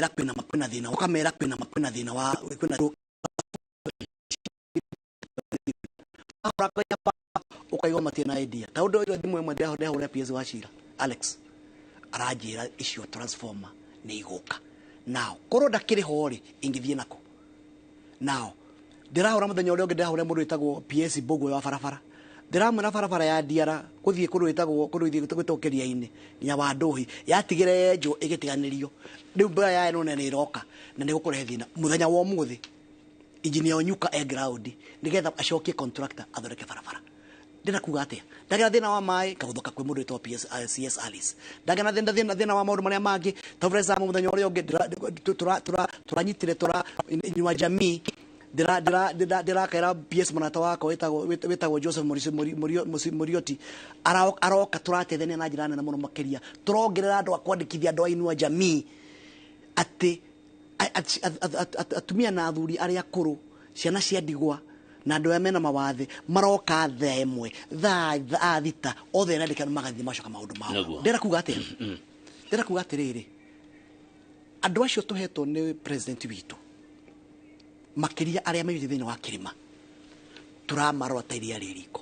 kwĩna thĩna, ũkamera kwĩna thĩna wa kwĩna ũkaigua matirĩ na idea. Ta ũndũ ũyũ thimũ ĩmwe ndahũrĩra PS wa Cira Alex, aranjĩra icio transformer nĩ igũka. Now korwo ndakĩrĩ ho rĩ, ingĩthiĩ nako. Now ndĩrahũra mũthenya ũrĩa ũngĩ, ndĩrahũra mũndũ wĩtagwo PS Mbũgũ wa barabara, ndĩramwĩra barabara ya Ndiara gũthiĩ kũndũ wĩtagwo kũndũ gwĩtagwo Kĩria-inĩ nginya wa Ndũhi yatigire yenjwo ĩgĩtiganĩrio, rĩu mbura ya ĩno nĩ ĩroka na nĩ gũkũrehe thĩna. Mũthenya wa ũmũthĩ engineer Onyuka e ground nĩgetha acokie contractor athondeke barabara. Ndĩrenda kuga atĩa? Ndagĩa thĩna wa maĩ ngagũthũka kwĩ mũndũ wĩtagwo PS CS Alice, ndagĩa na thĩna wa maũndũ marĩa mangĩ, ta for example mũthenya ũrĩa ũngĩ tũranyitire Inua Jamii, ndĩrakaĩra PS mũrata wakwa wĩtagwo Joseph Murioti, aroka tũrateithania na njĩra nene mũno makĩria, tũrongerera andũ a kwandĩkithia andũ a Inua Jamii atĩ atumia na athuri arĩa akũrũ, ciana cia ndigwa na andũ arĩa mena mawathe maroka thaa ĩmwe, thaa thita, othe nandĩka magathiĩ macoka maũndũ mao. Ndĩrenda kuga atĩa? Ndĩrenda kuga atĩrĩrĩ, andũ acio tũhetwo nĩ president witũ makĩria arĩa maimĩte thĩinĩ wa kĩrĩma, tũramarora ta iria rĩ riko,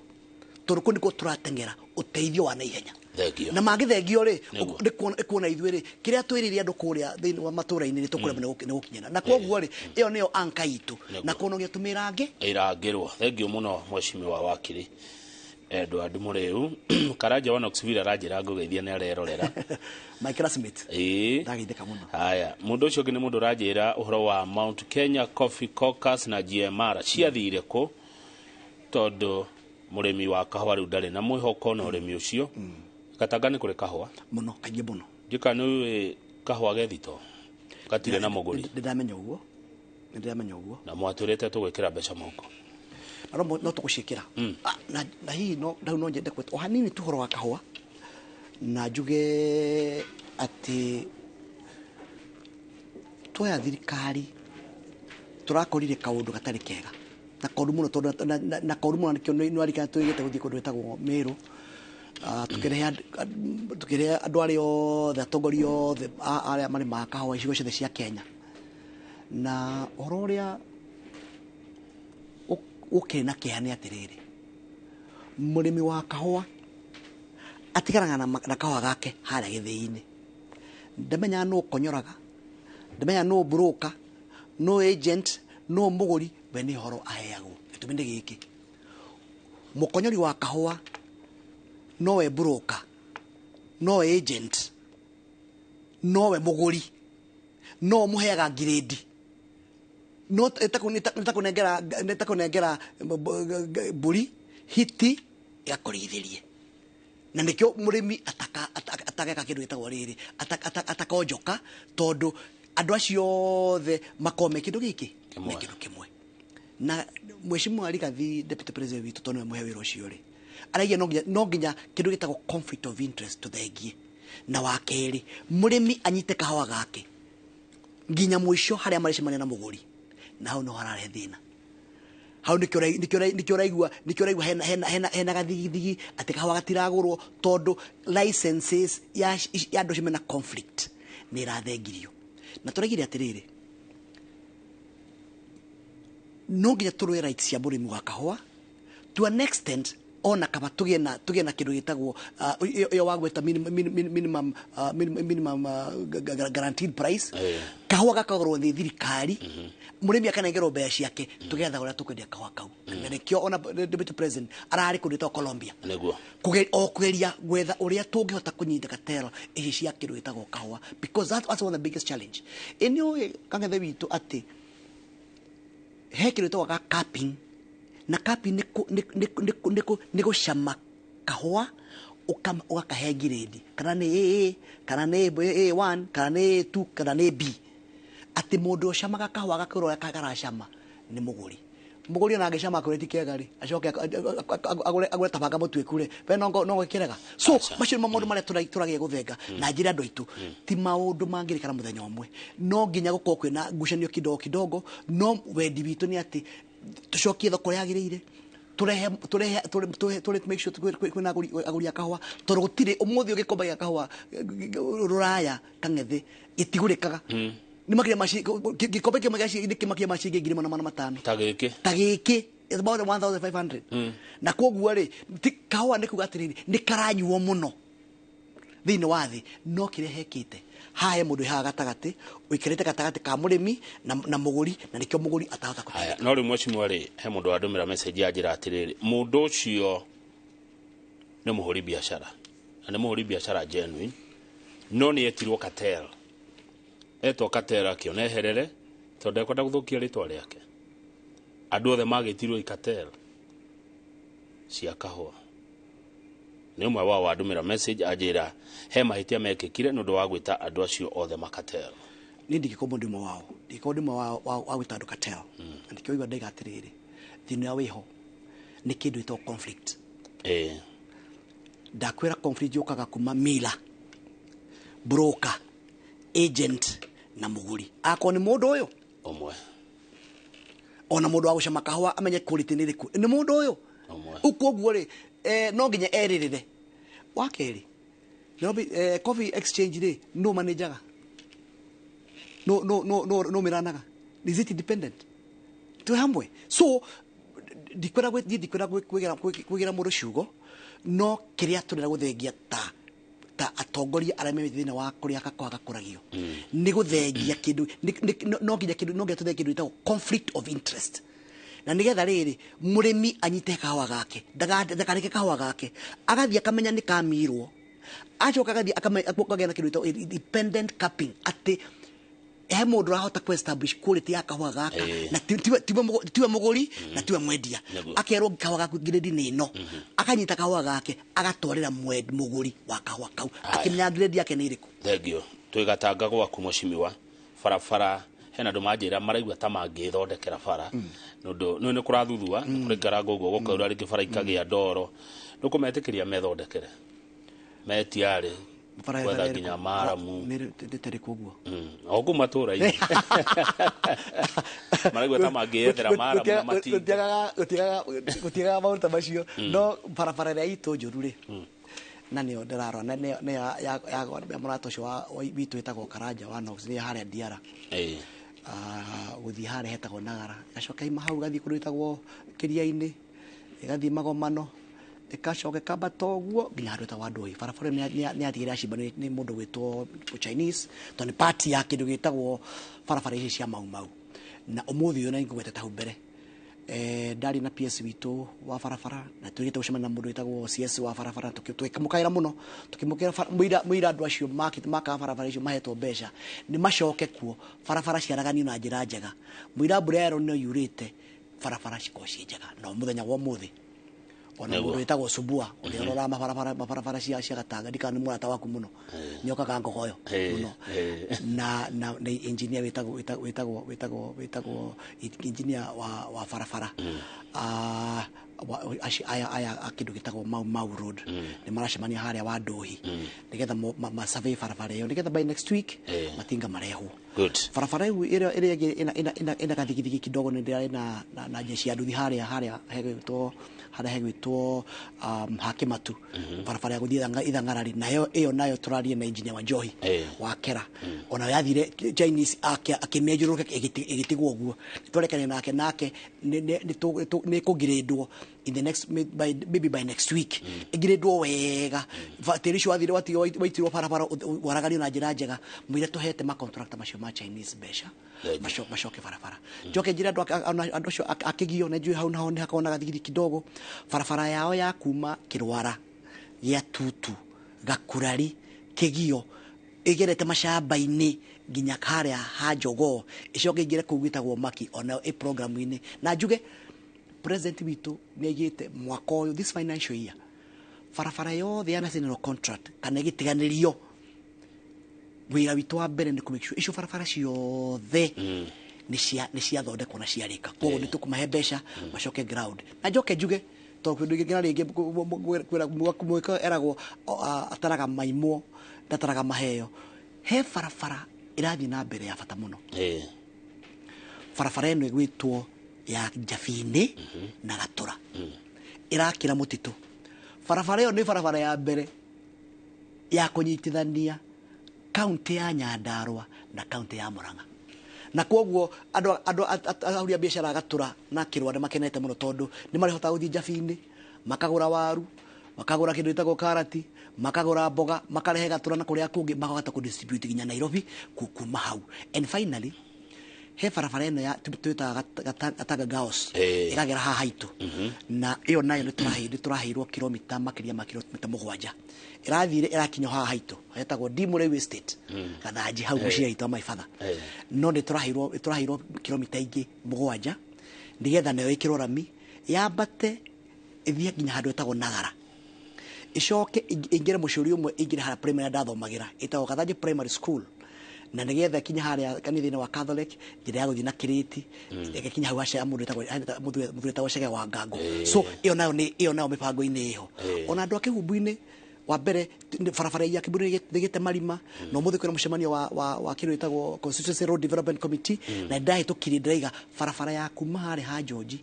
tondũ kũu nĩkuo tũrateng'era ũteithio wa naihenya. Thengio. Na mangĩthengio rĩ, Nĩguo. nĩ kuona ithuĩ rĩ, kĩrĩa twĩrĩire andũ kũrĩa thĩinĩ wa matũra-inĩ nĩ tũkũremwo nĩ gũkinyĩra. Na kwoguo rĩ, ĩyo nĩyo anka itũ. Nĩguo. Na kuonogia tũmĩrange ĩrangĩrwo. Thengio mũno mheshimiwa wakiri Edward Muriu. Karanja wa Knoxville aranjĩra ngũgeithia nĩ arerorera. My classmate. Ĩĩ. Ndageithĩka mũno. Haya, mũndũ ũcio ũngĩ nĩ mũndũ ũranjĩra ũhoro wa Mount Kenya Coffee Caucus na GMR ciathire kũ, tondũ mũrĩmi wa kahũa rĩu ndarĩ na mwĩhoko na ũrĩmi ũcio. Gatanga nĩ kũrĩ kahũa mũno, kaingĩ mũno. Ndika nĩ ũĩ kahũa gethito gatirĩ na mũgũri. Nĩ ndĩramenya ũguo, nĩ ndĩramenya ũguo. Na mwatwĩrĩte tũgwĩkĩra mbeca mũhuko. Na no tũgũciĩkĩra. Na hihi no rĩu no nyende gwĩta o hanini tu ũhoro wa kahũa, na njuge atĩ twoya thirikari tũrakorire kaũndũ gatarĩ kega na koru mũno, tondũ na koru mũno nĩkĩo nĩ warikana tũgĩte gũthiĩ kũndũ gwĩtagwo Meru. Tũkĩrehe andũ arĩa othe, atongoria othe arĩa marĩmaga kahũa icigo ciothe cia Kenya, na ũhoro ũrĩa ũkĩrĩ na kĩeha nĩ atĩrĩrĩ, mũrĩmi wa kahũa atiganaga na kahũa gake harĩa gĩthĩi-inĩ, ndamenyaga nũ ũkonyoraga, ndamenyaga nũ broker, nũ agent, nũ mũgũri, we nĩ ũhoro aheagwo. Gĩtũmi nĩ gĩkĩ, mũkonyori wa kahũa nowe broker, nowe agent, nowe mũgũri, no mũheaga ngirĩndi, no nĩtakũnengera mbũri hiti ĩgakũrĩithĩrie, na nĩkĩo mũrĩmi atageka kĩndũ gĩtagwo rĩrĩ, atakonjoka, tondũ andũ acio othe makoragwo me kĩndũ gĩkĩ, Kĩmwe. me kĩndũ kĩmwe. Na mheshimiwa Rigathi, deputy president witũ, tondũ nĩwe mũhe wĩra ũcio rĩ, araiga no nginya kĩndũ gĩtagwo conflict of interest tũthengie, na wa kerĩ, mũrĩmi anyite kahũa gake nginya mũico harĩa marĩcemania na mũgũri, na hau no hararehe thĩna. Hau nĩkĩo ũraigua hena gathigithigi atĩ kahũa gatiragũrwo, tondũ licenses ya andũ acio mena conflict nĩ ĩrathengirio. Na tũraigire atĩrĩrĩ, no nginya tũrũe rights cia mũrĩmi wa kahũa to an extent, ona kaba tũgĩe na kĩndũ gĩtagwo ĩyo wagweta minimum guaranteed price. Kahũa gakagũrwo nĩ thirikari, mũrĩmi akanengerwo mbeca ciake, tũgetha ũrĩa tũkwendia kahũa kau. Na nĩkĩo ona deputy president ararĩ kũndũ gwĩtagwo Colombia, o kũgeria gwetha ũrĩa tũngĩhota kũnyita cartel ici cia kĩndũ gĩtagwo kahũa, because that's one of the biggest challenge. Ĩ nĩ ũĩ, Kang'ethe witũ, atĩ he kĩndũ gĩtagwo ga capping, na capping nĩ gũcama kahũa ũgakahe ngirĩndi, kana nĩ AA, kana nĩ A1, kana nĩ A2, kana nĩ B, atĩ mũndũ ũcamaga kahũa agakwĩra ũrĩa karacama nĩ mũgũri. Mũgũri ona angĩcama akwĩre ti kega rĩ, acoke agũre tabanga mũtuĩku rĩ, we no gĩkĩrega. So macio nĩmo maũndũ marĩa tũrageria gũthenga na njĩra andũ aitũ. Ti maũndũ mangĩrĩkana mũthenya ũmwe, no nginya gũkorwo kwĩna ngucanio kidogo kidogo, no wendi witũ nĩ atĩ tũcokie thoko ũrĩa yagĩrĩire, tũrehe tũre make sure kwĩna agũri a kahũa, tondũ gũtirĩ ũmũthĩ ũgĩkomba gĩa kahũa rũraya, Kang'ethe, gĩtigũrĩkaga. Nĩ makĩria ma gĩkombe kĩmwe gĩa nĩ makĩria ma ciringi 4,500. Ta gĩkĩ. Ta gĩkĩ is about 1500. Na koguo rĩ, ti kahũa, nĩ kuga atĩrĩrĩ, nĩ karanyuo mũno thĩinĩ wa thĩ, no kĩrĩa hekĩte haha he mũndũ wĩ haha gatagatĩ ũikarĩte gatagatĩ ka mũrĩmi na mũgũri, na nĩkĩo mũgũri atahota Haya, kũteithĩka. No rĩu mheshimiwa rĩ, he mũndũ wandũmĩra message yanjĩra atĩrĩrĩ, mũndũ ũcio nĩ mũhũri biacara, na nĩ mũhũri biacara genuine, no nĩ etirwo cartel, etwo cartel akĩona eherere tondũ ndekwenda gũthũkia rĩtwa rĩake. Andũ othe magĩtirwo i cartel cia kahũa. Nĩ ũmwe wao wandũmĩra message anjĩra he mahĩtia mekĩkire nĩ ũndũ wa gwĩta andũ acio othe macartel. Niĩ ndingĩkorwo mũndũ ũmwe wao, ndingĩkorwo ndĩ ũmwe wao wa gwĩta andũ cartel. Na nĩkĩo igua ndaiga atĩrĩrĩ, thĩna ũrĩa wĩho nĩ kĩndũ gĩtagwo conflict. Ndakwĩra conflict yũkaga kuma mila, broker, agent na mũgũri. Akorwo nĩ mũndũ ũyũ ũmwe, ona mũndũ wa gũcama kahũa amenye quality nĩ ĩrĩkũ, nĩ mũndũ ũyũ ũmwe. Rĩu koguo rĩ, no nginya erĩrĩre. Wa kerĩ, Nairobi Coffee Exchange rĩ, no manajaga, no mĩranaga, is it independent? Twĩ hamwe. So ndikwenda niĩ ndikwenda kwĩgĩra mũndũ ciugo, no kĩrĩa tũrenda gũthengia ta Ta atongoria arĩa me thĩinĩ wa kũrĩa gakwa gakũragio nĩ gũthengia kĩndũ no nginya kĩndũ no nginya tũthengie kĩndũ gĩtagwo conflict of interest, na nĩgetha rĩrĩ mũrĩmi anyite kahũa gake, ndakareke kahũa gake agathiĩ akamenya nĩ kamirwo, acoka agathiĩ akagĩa na kĩndũ gĩtagwo independent cupping, atĩ he mũndũ ũrahota ku establish quality ya kahũa gaka na tiwe mũgũri na tiwe mwendia. Akerwo kahũa gaku grade nĩ ĩno, akanyita kahũa gake agatwarĩra mũgũri wa kahũa kau akĩmenya grade yake nĩ ĩrĩkũ. Thengio. Twĩ Gatanga gwaku mũcimiwa, barabara hena andũ manjĩra maraigua ta mangĩthondekera bara nĩ ũndũ nĩ kũrathuthua nĩ kũrĩ ngarango ũguo gũkaura rĩngĩ bara ikagĩa ndoro, nĩ ũkũmetĩkĩria methondekere metiarĩ gwetha nginya maramu? Nĩ ũguo. O kũu matũũra-inĩ maraigua ta mangĩyethera maramu na matinga. Gũtiagaga maũndũ ta macio, no barabara ĩrĩa itũ njũru rĩ, na nĩyo ndĩrarora na nĩyo ya mũrata ũcio witũ wĩtagwo Karanja wa Knox, nĩ harĩa Diara gũthiĩ harĩa hetagwo Nagara, ĩgacoka ima hau ĩgathiĩ kũndũ ĩtagwo Kĩria-inĩ, ĩgathiĩ Magomano, ĩgacoka ĩkambata ũguo nginya handũ hetagwo Andũi. Barabara ĩyo nĩ yatigire yacimba nĩ mũndũ gwĩtwo Chinese, tondũ nĩ part ya kĩndũ gĩtagwo barabara ici cia Mau Mau. Na ũmũthĩ ũyũ na nĩngũgwetete hau mbere, ndarĩ na PS witũ wa barabara na tũgĩte gũcemania na mũndũ wĩtagwo CS wa barabara, tũkĩmũkaĩra mũno, tũkĩmũkĩra mũira andũ acio makaga barabara icio mahetwo mbeca nĩ macoke kuo barabara ciaraganio na njĩra njega. Mũira mbura ya no yurĩte barabara cikorwo ciĩ njega, no mũthenya wa ũmũthĩ ona mũndũ wĩtagwo Subua ũrĩa ũroraga mabarabara cia Gatanga, ndikana nĩ mũrata waku mũno, nĩokaga Ngogoyo mũno, na engineer wĩtagwo engineer wa barabara aya a kĩndũ gĩtagwo Mau Mau Road nĩ maracemania harĩa wa Ndũhi nĩgetha ma survey barabara ĩyo, nĩgetha by next week matinga marehwo. Barabara ĩyo ĩrĩa ĩngĩ ĩna gathigithigi kidogo nĩ ndĩrarĩ na jeshi ya nduthi harĩa hegwĩtwo Hakĩmatu, barabara ya gũthiĩ Ithang'arari, nayo ĩyo nayo tũrarie na engineer wa Njohi wa Kera, ona yathire Chinese akĩmĩenjũrũrũka ĩgĩtigwo ũguo. Nĩtwarekania nake nĩ kũngirĩndwo in the next by, maybe by next week ĩngirĩndwo wega. Tĩri ũcio wathire waitirwo barabara waraganio na njĩra njega. Mũira tũhete ma contractor macio ma Chinese mbeca macoke barabara. Njoke njĩre andũ acio akĩgio na njũĩ hau naho nĩ hakoragwo na gathigithigi kidogo, barabara yao ya kuma Kĩrwara gĩa Tutu Gakurari Kĩgio ĩgerete macamba-inĩ nginya harĩa ha Jogoo, ĩcoke ĩingĩre kũu gwĩtagwo Maki, onayo ĩ program-inĩ. Na njuge president witũ nĩ aigĩte mwaka ũyũ, this financial year, barabara yothe ya national contract kana ĩgĩtiganĩrio, wĩra witũ wa mbere nĩ kũ make sure icio barabara ciothe nĩ ciathondekwo na ciarĩka. Koguo nĩ tũkũmahe mbeca macoke ground. Na njoke njuge, tondũ kĩndũ gĩkĩ na rĩngĩ mwĩko eragwo ataraga maimwo ndataraga maheo, he barabara ĩrathiĩ na mbere ya bata mũno. Barabara ĩno ĩgwĩtwo ya Njabini na Gatũra, ĩrakĩra mũtitũ. Barabara ĩyo nĩ barabara ya mbere ya kũnyitithania kaunti ya Nyandarua na kaunti ya Murang'a, na koguo andũ ahũri a biacara a Gatũra na Kĩrwa nĩ makenete mũno, tondũ nĩ marĩhotaga gũthiĩ Njabini makagũra waru, makagũra kĩndũ gĩtagwo karati, makagũra mboga, makarehe Gatũra na kũrĩa kũngĩ makahota kũ distribute nginya Nairobi kuma hau. And finally, he barabara ĩno ya twĩtaga Gatanga Girls, ĩkagera haha haitũ, na ĩyo nayo nĩ tũraheirwo kilomita makĩria ma kilomita 7, ĩrathire ĩrakinya haha haitũ hetagwo Dimu Railway Estate, Gathanji, hau mũciĩ haitũ wa my father. No nĩ tũraheirwo kilomita ingĩ 7 nĩgetha nayo ĩkĩrwo rami, yambate ĩthiĩ nginya handũ hetagwo Nagara, icoke ĩingĩre mũcũri ũmwe, ĩingĩre harĩa primary ndathomagĩra ĩtagwo Gathanji Primary School, na nĩgetha ĩkinye harĩa kanitha-inĩ wa Catholic, njĩra ya gũthiĩ na Kĩrĩti, ĩgakinya hau haca mũndũ wĩtagwo mũthuri wĩtagwo Chege wa Ngango. So ĩyo nayo nĩ ĩyo nayo mĩbango-inĩ ĩho. Ona andũ a Kĩhumbu-inĩ wa mbere barabara ya Kĩhumbu nĩ ĩgĩte marima, na ũmũthĩ kwĩna mũcemanio wa kĩndũ gĩtagwo Constituency Road Development Committee, na ndahĩtũkirie ndĩraiga barabara ya kuma harĩa ha George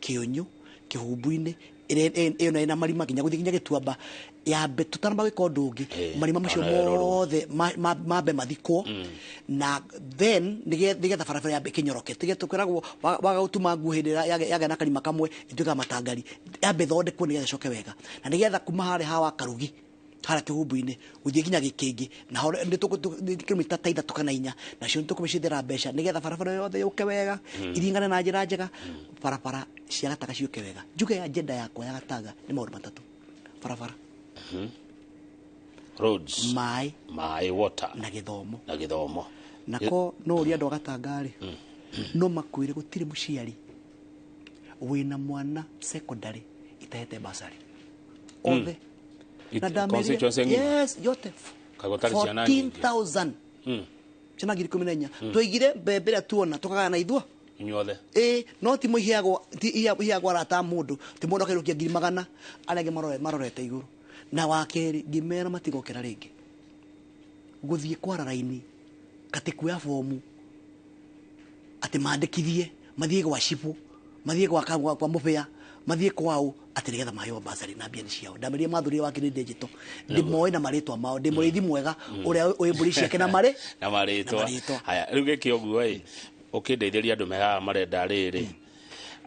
Kĩũnyũ Kĩhumbu-inĩ ĩyo nayo ĩna marima nginya gũthiĩ nginya Gĩtuamba, yambe tũtanamba gwĩka ũndũ ũngĩ, marima macio ona ĩrorwo. Mothe mambe mathikwo, na then nĩgetha barabara yambe ĩkĩnyoroke, tige tũkwĩragwo waga gũtuma nguo hĩndĩ ĩrĩa yagĩa na karima kamwe ĩtuĩkaga matangari, yambe ĩthondekwo nĩgetha ĩcoke wega, na nĩgetha kuma harĩa ha wa Karugi Harĩa kĩhumbu-inĩ gũthiĩ nginya Gĩkĩngĩ, naho nĩ kilomita ta 3 kana 4, nacio nĩ tũkũmĩcithĩra mbeca nĩgetha barabara yothe yũke wega, iringane na njĩra njega, barabara cia Gatanga ciũke wega. Njuge agenda yakwa ya Gatanga nĩ maũndũ matatũ: barabara, roads, maĩ, maĩ, water, na gĩthomo. Na gĩthomo. Nako no ũria andũ a Gatanga rĩ, no makwĩre gũtirĩ mũciari wĩna mwana secondary itahete basari othe. Na ndamerire Constituency ng'ima? Yes, yote. Kaĩ gũtarĩ ciana nyingĩ? 14,000, ciana 14,000. Twaigire mbembe ĩrĩa tuona tũkagayana ithuo Inyuothe. Ĩ, no ti mũiheagwo, ti iheagwo arata a mũndũ, ti mũndũ akairũkia 100,000, arĩa angĩ marorete igũrũ. Na wa kerĩ, ngĩmera matigokĩra rĩngĩ gũthiĩ kwara raini katĩ kuoya bomu atĩ mandĩkithie, mathiĩ gwa cibũ, mathiĩ kwa mũbĩa, mathiĩ kwao atĩ nĩgetha maheo basarĩ na mbia nĩ ciao. Ndamerire mathurire wakiri digital, ndĩmoĩ na marĩtwa mao, ndĩ mũrĩithi mwega ũrĩa ũĩ mbũri ciake na marĩ na marĩtwa. Na marĩtwa. Haya, rĩu gĩkĩ ũguo ĩ, ũkĩndeithĩria andũ me haha marenda rĩrĩ,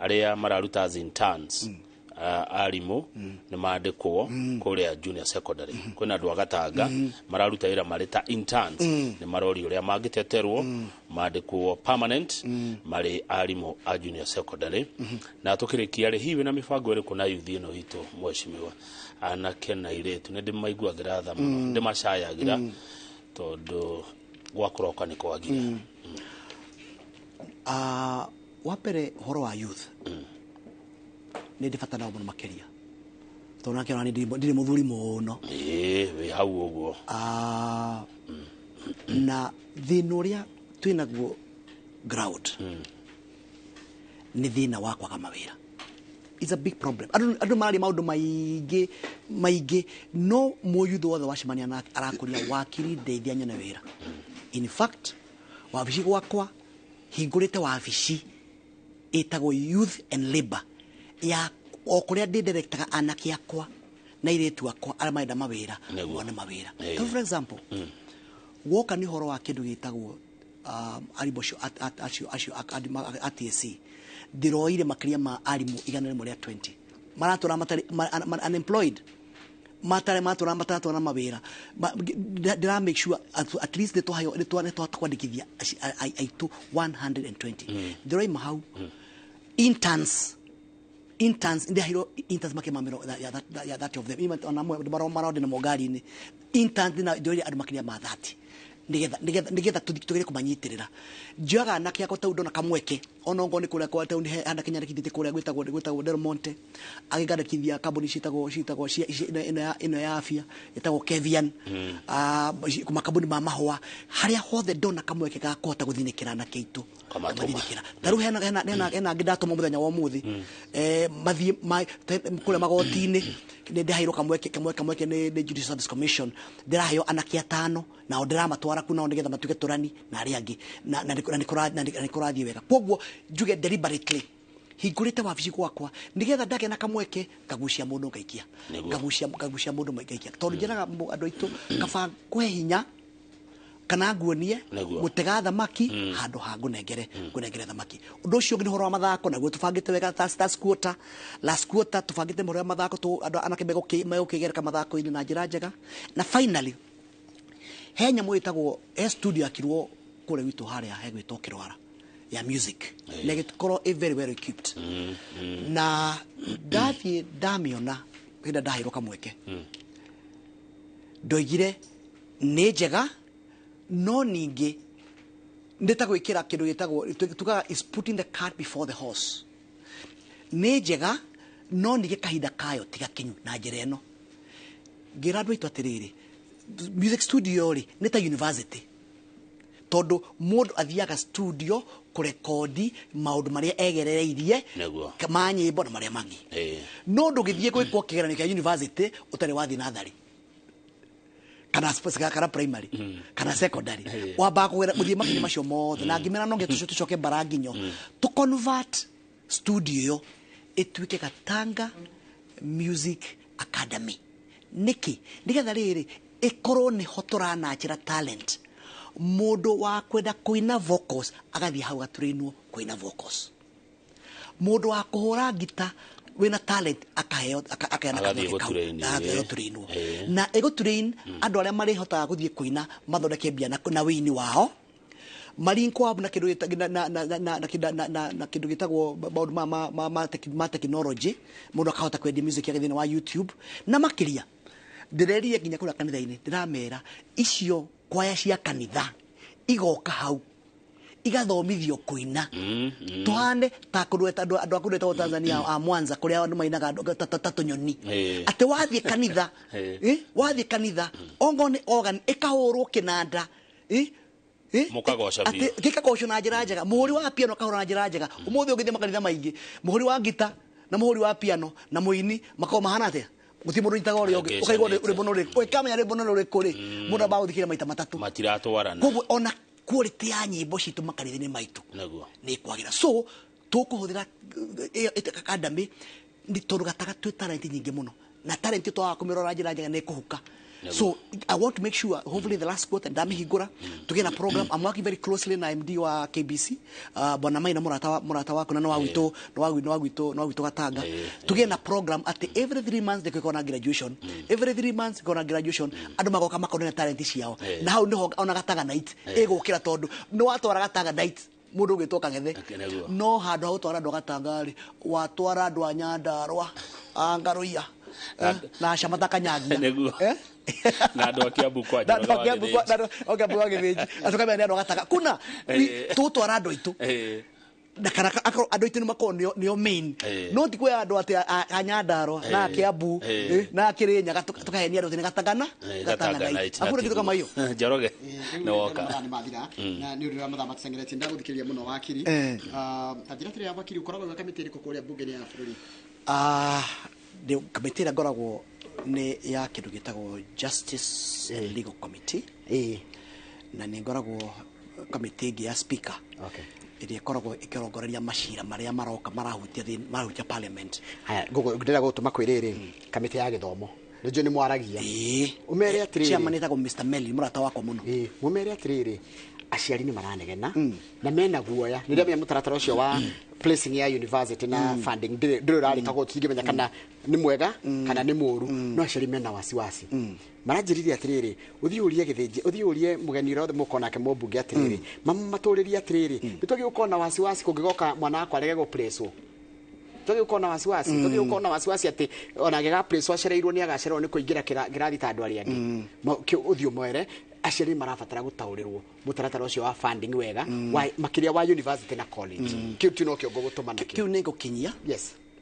arĩa mararuta as interns, arimũ nĩ mandĩkwo kũrĩa junior secondary. Kwĩna andũ a Gatanga mararuta wĩra marĩ ta interns, nĩ marorio ũrĩa mangĩteterwo mandĩkwo permanent marĩ arimũ a junior secondary. Na tũkĩrĩkia rĩ, hihi wĩna mĩbango ĩrĩkũ na youth ĩno itũ, mheshimiwa? Anake na airĩtu nĩ ndĩmaiguagĩra tha mũno, ndĩmacayagĩra tondũ gwa kũroka nĩ kwagire. Wa mbere, ũhoro wa youth nĩ ndĩ bata nao mũno makĩria, tondũ nake ona ndirĩ mũthuri mũno. Ĩĩ, wĩ hau ũguo. Na thĩna ũrĩa twĩnaguo ground nĩ thĩna wa kwaga mawĩra. It's a big problem. Andũ mararia maũndũ maingĩ maingĩ, no mũyuthũ wothe wacemania nake arakũria, "Wakiri, ndeithia nyone wĩra." In fact, wabici gwakwa hingũrĩte wabici ĩtagwo Youth and Labor, ya o kũrĩa ndĩ directaga anake akwa na airĩtu akwa arĩa marenda mawĩra mone mawĩra. Ta for example, woka nĩ ũhoro wa kĩndũ gĩtagwo arimũ acio acio a TSC, ndĩroire makĩria ma arimũ 120 maratũra matarĩ unemployed, matarĩ matũra mataratwara mawĩra. Ndĩra make sure at least nĩ twahota kwandĩkithia aitũ 120. Ndĩroima hau, interns, ndĩraheirwo interns makĩria ma ya 30 of them. Even ona amwe marondĩ namo ngari-inĩ. Interns ndĩroire andũ makĩria ma 30 nĩgetha tũgerie kũmanyitĩrĩra. Njoyaga anake akwa tau ndona kamweke, ona ongorwo nĩ kũrĩa kwa taũni, he anake nyandĩkithĩtie kũrĩa gwĩtagwo Del Monte, agĩngandĩkithia kambuni ciĩtagwo ĩno ya afia ĩtagwo Kevian, makambuni ma mahũa, harĩa hothe ndona kamweke ga kũhota gũthinĩkĩra anake aitũ Kamatũma. ngamathinĩkĩra. Ta rĩu hena angĩ ndatũma mũthenya wa ũmũthĩ, mathiĩ kũrĩa magoti-inĩ. Nĩ ndĩraheirwo kamweke nĩ Judicial Service Commission, ndĩraheo anake atano, nao ndĩramatwara kuu nao nĩgetha matuĩke tũrani na arĩa angĩ, na nĩ kũrathiĩ wega. Koguo njuge deliberately hingũrĩte wabici gwakwa nĩgetha ndagĩa na kamweke ngagucia mũndũ ngaikia, ngagucia mũndũ ngaikia, tondũ njĩraga andũ aitũ kaba kũhe hinya kana nguonie gũtega thamaki handũ ha ngũnengere thamaki. Ũndũ ũcio ũngĩ nĩ ũhoro wa mathako, naguo tũbangĩte wega ta last quarter, last quarter tũbangĩte ũhoro wa mathako, andũ anake megũkĩgereka mathako-inĩ na njĩra njega. Na finally, he nyamũ ĩtagwo, he studio yakirwo kũrĩa gwitũ harĩa hegwĩtwo Kĩrwara ya music, na ĩgĩkorwo ĩ very well equipped. Na ndathiĩ ndamĩona hĩndĩ ndaheirwo kamweke, ndoigire nĩ njega, no ningĩ nĩ ta gwĩkĩra kĩndũ gĩtagwo, tugaga, is putting the cart before the horse. Nĩ njega, no ningĩ kahinda kayo ti gakinyu. Na njĩra ĩno ngĩra andũ aitũ atĩrĩrĩ, music studio rĩ, nĩ ta university, tondũ mũndũ athiaga studio kũrekondi maũndũ marĩa egerereirie ma nyĩmbo na marĩa mangĩ. No ndũgĩthiĩ gwĩkwo kĩgeranio kĩa university ũtarĩ wathiĩ natharĩ kana primary kana secondary. Wambaga kũgera gũthiĩ makinya macio mothe. Na ngĩmera no nginya tũcoke mbara nginyo tũ convert studio ĩyo ĩtuĩke Gatanga Music Academy. Nĩkĩ? Nĩgetha rĩrĩ ĩkorwo nĩho tũranachĩra talent. Mũndũ wa kwenda kũina vocals agathiĩ hau agatũrainwo kũina vocals, mũndũ wa kũhũra ngita. Wĩna talent akaheo akaheana Agathiĩ kamweke kau. gũtrain, Agathiĩ gũtrainwo. Na ĩgũtrain andũ arĩa marĩhotaga gũthiĩ kũina mathondeke mbia na wĩini wao, marinkwo up na kĩndũ gĩta- na na na na na kĩndũ na na na kĩndũ gĩtagwo maũndũ ma technology, mũndũ akahota kwendia music yake thĩinĩ wa YouTube. Na makĩria ndĩrerire nginya kũrĩa kanitha-inĩ, ndĩramera icio kwaya cia kanitha igoka hau igathomithio kũina, tuhane ta kũndũ andũ a kũndũ gwĩtagwo Tanzania a Mwanza, kũrĩa andũ mainaga ta tũnyoni, atĩ wathiĩ kanitha, wathiĩ kanitha ongo nĩ organ ĩkahũrwo kĩnanda, Mũkagoca atĩ biũ. Gĩkagocwo na njĩra njega, mũhũri wa piano akahũra na njĩra njega. Ũmũthĩ ũngĩthiĩ makanitha maingĩ, mũhũri wa ngita na mũhũri wa piano na mũini makoragwo mahana atĩa? Gũtirĩ mũndũ ũnyitaga ũrĩa ũngĩ. Ũkaigua rwĩmbo nĩ rũrĩkũ, ũkamenya rwĩmbo nĩ rũrĩkũ rĩ, mũndũ ambaga gũthikĩrĩria maita matatũ. Matiratwarana. Koguo ona quality ya nyĩmbo citũ makanitha-inĩ maitũ nĩ kwagĩra. So tũkũhũthĩra ĩyo academy nĩ tondũ gataga twĩ talent nyingĩ mũno, na talent twaga kũmĩrora njĩra njega nĩ ĩkũhuka. So I want to make sure, hopefully the last quarter ndamĩhingũra, tũgĩe na program. I'm working very closely na MD wa KBC, Bwana Maina, mũrata waku, na nĩ wa gwitũ, nĩ wa gwitũ Gatanga. Tũgĩe na program atĩ every 3 months nĩkũgĩkorwo na graduation, every 3 months gũkorwo na graduation, andũ magoka makonania talent ciao. Na hau nĩho ona Gatanga Night ĩgũkĩra, tondũ nĩ watwara Gatanga Night mũndũ ũgĩtwo Kang'ethe, no handũ ha gũtwara andũ a Gatanga rĩ, watwara andũ a Nyandarũa, a Ngaruiya, na Camata Kanyangia. Na andũ a Kiambu kwa Na andũ a Njoroge wa Kiambu Gĩthĩnji. na andũ a Kiambu wa Gĩthĩnji, na tũkamenya nĩ andũ a Gatanga kuna. Tũgũtwara andũ aitũ, na kana akorwo andũ aitũ nĩ makorwo nĩo main, no ti kuoya andũ atĩ a Nyandarũa na a Kiambu, na a Kĩrĩnyaga, tũkahenia andũ atĩ nĩ Gatangana Gatanga Gatanga Night. Night. Hakuna kitu kama hiyo. Njoroge, nĩ woka. Mathaa nĩ mathira, na nĩ ũndũ wa mathaa matũcengeretie, ndagũthikĩrĩria mũno wakiri. Ta njĩra atĩrĩrĩ, wakiri, ũkoragwo gwĩ kamĩtĩ ĩrĩkũ kũrĩa mbunge-inĩ ya bũrũri? Ah, kamĩtĩ ĩrĩa ngoragwo nĩ ya kĩndũ gĩtagwo Justice and Legal Committee, na nĩ ngoragwo kamĩtĩ ĩngĩ ya speaker ĩrĩa ĩkoragwo ĩkĩrongoreria macira marĩa maroka marahutia parliament. Haya, ndĩrenda gũgũtũma kwĩ rĩrĩ, kamĩtĩ ya gĩthomo, nĩ njũĩ nĩ mwaragia. Ũmere atĩrĩrĩ. Chairman etagwo Mr. Meli, mũrata wakwa mũno. Mũmere atĩrĩrĩ, aciari nĩ maranegena na mena guoya nĩ ndamenya mũtaratara ũcio wa placing ya university na funding ndĩrĩ ũrarĩka, tũtingĩmenya kana nĩ mwega kana nĩ mũru, no aciari mena wasiwasi. Maranjĩrire atĩrĩrĩ, ũthiĩ ũrie Gĩthĩnji, ũthiĩ ũrie mũgeni ũrĩa wothe mũkorwo nake mũmbunge atĩrĩrĩ, matũrĩrie atĩrĩrĩ, nĩ twagĩrĩirwo gũkorwo na wasiwasi kũngĩgoka mwana wakwa arege gũplacewo? Twagĩrĩirwo gũkorwo na wasiwasi, twagĩrĩirwo gũkorwo na wasiwasi atĩ ona angĩga place acereirwo nĩ agacererwo nĩ kũingĩra kĩrathi ta andũ arĩa angĩ? Ũthiĩ ũmwere aciari marabatara gũtaũrĩrwo mũtaratara ũcio wa funding wega, makĩria wa university na college. Kĩu tu no kĩo ngũgũtũma nakĩo. Kĩu nĩ ngũkinyia.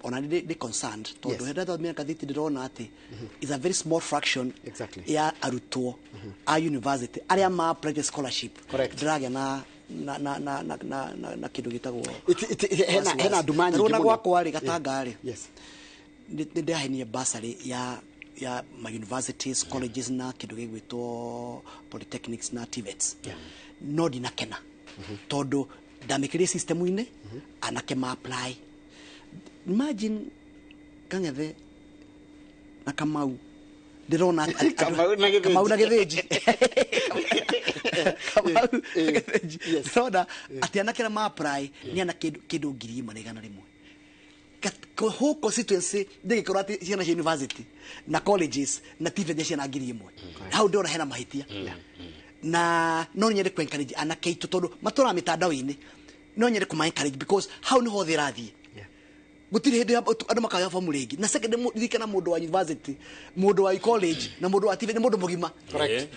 Ona nĩ concerned tondũ hĩndĩ ĩrĩa ndathomire ngathĩti ndĩrona atĩ is a very small fraction ya arutwo a university arĩa ma apply scholarship. Ndĩragĩa na kĩndũ gĩtagwo Hena nduma nyingĩ Tarĩu ona mũno. gwakwa rĩ, Gatanga rĩ, nĩ ndĩrahenire bursary ya ma universities, colleges na kĩndũ gĩgwĩtwo polytechnics na TVETs, no ndinakena tondũ ndamĩkĩrire system-inĩ anake ma apply. Imagine Kang'ethe na Kamau, ndĩrona Kamau na Gĩthĩnji. Kamau na Gĩthĩnji, Kamau na Gĩthĩnji. Ndĩrona atĩ anake arĩa ma apply nĩ anake kĩndũ 1,100. Whole constituency ndĩgĩkorwo atĩ ciana cia university na colleges na TVET nĩ ciana 1,000. Hau ndĩrona hena mahĩtia, na no nyende ku encourage anake aitũ tondũ matũraga mĩtandao-inĩ, no nyende kũma encourage because hau nĩho thĩ ĩrathiĩ. Gũtirĩ hĩndĩ andũ makaya bomu rĩngĩ. Na second, ririkana mũndũ wa university, mũndũ wa college na mũndũ wa TVET nĩ mũndũ mũgima.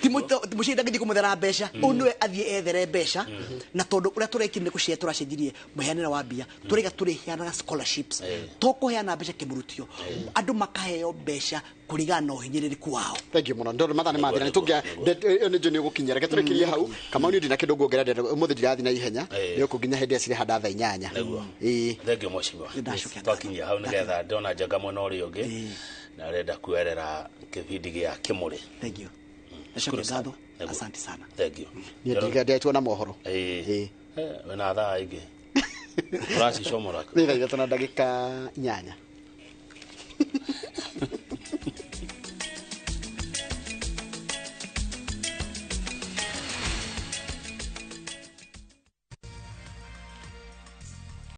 Ti mũciari ndangĩthiĩ kũmwethera mbeca, ũyũ nĩwe athiĩ ethere mbeca. Na tondũ ũrĩa tũrekire nĩ gũcia tũracenjirie mũheanĩre wa mbia, tũraiga tũrĩheanaga scholarships, to kũheana mbeca kĩmũrutio, andũ makaheo mbeca kũringana na ũhinyĩrĩrĩku wao. Thank you mũno. Ndoro mathaa nĩ mathira, nĩ tũngĩa ĩyo nĩ njũĩ nĩ ũgũkinyia. Reke tũrĩkĩrie hau. Kamau, niĩ ndina kĩndũ nguongerera, ndĩrenda ũmũthĩ ndirathiĩ na ihenya. Nĩ ũkũ nginya hĩndĩ ĩrĩa cirĩhanda thaa 8. Thank you, mheshimiwa. Nĩndacokia. Twakinyia hau nĩgetha ndona njenga mwena ũrĩa ũngĩ na arenda kuerera kĩbindi gĩa kĩmũrĩ. Thank you. Shukuru Nacokia sana. ngatho. Asante sana. Thank you. Niĩ ndĩretwo na mohoro. Wĩna thaa ingĩ ũracicomora. Nĩ thaa 3 na ndagĩka 8.